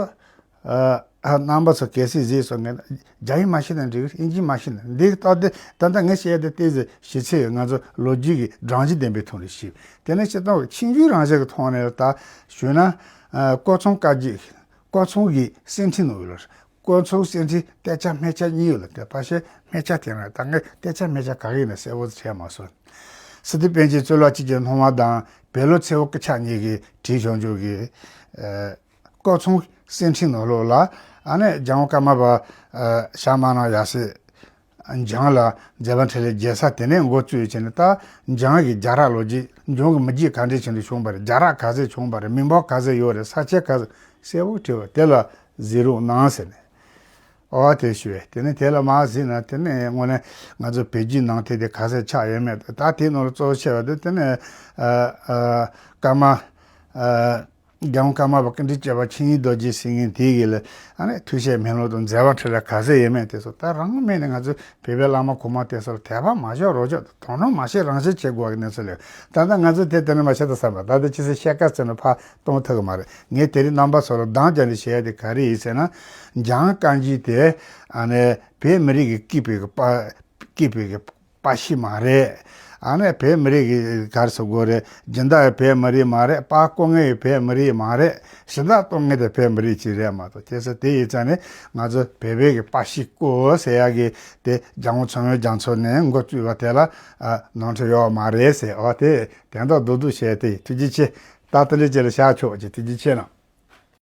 ཨ་རྣམ་པ་ཚོ་གལ་སྲིད་གཟིགས་སོང་ངས། རྒྱ་ཡིག་མ་ཤེས་ན་འགྲིག་གི་རེད། དབྱིན་ཇི་མ་ཤེས་ན་འགྲིག་གི། ད་ལྟ་ད་ལྟ་ངས་བཤད་ཡ་དེ་ཏོག་ཙམ་ཞིབ་ཚད་ཡོད། ང་ཚོ་ལོ་རྒྱུས་ཀྱི་སྒྲོམ་གཞི་ལྡན་པའི་ཐོག་ནས་ཞིབ། དེ་ནས་སྤྱིར་བཏང་གི་ཆིང་རྒྱལ་རང་བཞིན་གྱི་ཐོག་ནས་ད་ཞུས་ན། ཨ་ཀོ་ཚང་བཀའ་བརྒྱུད། ཀོ་ཚང་གི་གསེར་ཁྲི་ནང་ཡོད་ལ། ཀོ་ཚང་གསེར་ཁྲི་སྟོད་ཆ་སྨད་ཆ་གཉིས་ཡོད་ལ། དེ་ཕལ་ཆེར་སྨད་ཆ་དེ་ན། ད་ངས་སྟོད་ཆ་སྨད་ཆ་ག་གི་ཡིན་ན་གསལ་པོ་དྲན་མ་སོང་། སི་ཏུ་པཎ་ཆེན་གཙུག་ལག་ཆོས་ཀྱི་སློབ་མ་དང་བོད་ལུགས་ཚེ་དབང་སྐུ་ཕྱྭ་གཉིས་ཀྱིས་བྲིས་བྱུང་བྱུང་གི་ཨ་ཀོ་ཚང་གསེར་ཁྲི་ནང་ལོགས་ལ། ཨ་ནི་རྒྱལ་དབང་ཀརྨ་པ་ཨ་ཞྭ་དམར་ནག་ཡབ་སྲས་འཇང་ལ་མཛད་པ་འཕྲིན་ལས་རྒྱལ་ས་དེ་ནས་འགོ་བཙུགས་བྱས་ནས། ད་འཇང་གི་རྒྱལ་རབས་ལོ་རྒྱུས། འཇང་གི་མི་རྒྱུད་ག་འདྲས་བྱས་ནས་བྱུང་བ་རེད། རྒྱལ་རབས་ག་ཚད་བྱུང་བ་རེད། མི་འབོར་ག་ཚད་ཡོད་རེད། ས་ཆ་ག་ཚད། གསལ་པོ་བྲིས་པ་དེ་ལ་གཟིགས་རོགས་གནང་ཟེར་ནས། ཨོ་དེ་ཞུ་བས། དེ་ནས་དེ་ལ་མར་གཟིགས་ན། དེ་ནས་དངོས་གནས་ང་ཚོ་བོད་བརྒྱུད་ནང་བསྟན་དེ་ག་ཚད་ཆགས་ཡོད་མེད། ད་དེའི་ནང་ལ་གཙོ་ཆེ་བ་དེ། དེ་ནས་ཨ་ཨ་ཀརྨ་ཨ་རྒྱལ་དབང་ཀརྨ་པ་ཀུན་འདུས་བཅུ་པ་ཆིངས་ཡིག་རྡོ་རྗེ་ཟེར་མཁན་དེ་གི་ལ། ཨ་ནི་ཐུགས་བཞེད་མེ་ལོང་དང་མཛད་པ་འཕྲིན་ལས་ག་ཚད་ཡོད་མེད་དེ་ཚོ་ད་རང་མེད་ནས། ང་ཚོ་བོད་པའི་བླ་མ་གོང་མ་དེ་ཚོ་ལ་དད་པ་མ་བཞག་རོགས་བྱོས། དོ་སྣང་མ་བྱེད་རང་བྱེད་བྱེད་དགོས་ཀྱི་གནས་ཚུལ་ལས། ད་ལྟ་ང་ཚོ་དེ་དེ་ནས་མ་བྱེད་ད་བསམ་པ། ད་ལྟ་ཅི་ཟེར་བཤད་དཀའ་ཟེར་ན་ཕར་གཏོང་ཐུབ་ཀྱི་མ་རེད། ངས་དེ་རིང་རྣམ་པ་ཚོ་ལ་འདང་རྒྱག་ནས་བཤད་ཡ་དེ་ག་རེ་ཡིན་ཟེར་ན། འཇང་བཀའ་བརྒྱུད་དེ་ཨ་ནི་བོད་མི་རིགས་ཀྱི་སྐྱིད་པའི་གི་པ་སྐྱིད་པའི་གི་པ་ཕྱི་མ་རེད། ཨ་ནི་བོད་མི་རིགས་ཀྱི་ག་རེ་ཟེར་དགོས་རེད། སྦྱིན་བདག་བོད་མི་རིགས་མ་རེད། པར་བརྐོ་མཁན་བོད་མི་རིགས་མ་རེད། ཞབས་ཏོག་གཏོང་མཁན་དེ་བོད་མི་རིགས་ཅིག་རེད་མ་གཏོགས། ཁྱེད་ཚོ་དེ་ཡིན་ཙང་ནས་ང་ཚོ་བོད་པའི་གི་པ་ཕྱི་བརྐོ་ཟེར་ཡ་གི་དེ་རྒྱལ་དབང་མཚོ་སྔོན་རྒྱ་མཚོ་ནས་འགོ་བཙུགས་པ་དེ་ལ་ཨ་ནོར་འཁྲུལ་ཡོད་མ་རེད་ཟེར། ཨོ་དེ་དོན་དག་རྡོག་རྡོག་བཤད་དེ། ཐུགས་རྗེ་ཆེ། ད་དེ་འདྲ་ཅིག་ལ་བཞག་ཆོག་ཅིག་ཐུགས་རྗེ་ཆེ་གནང་།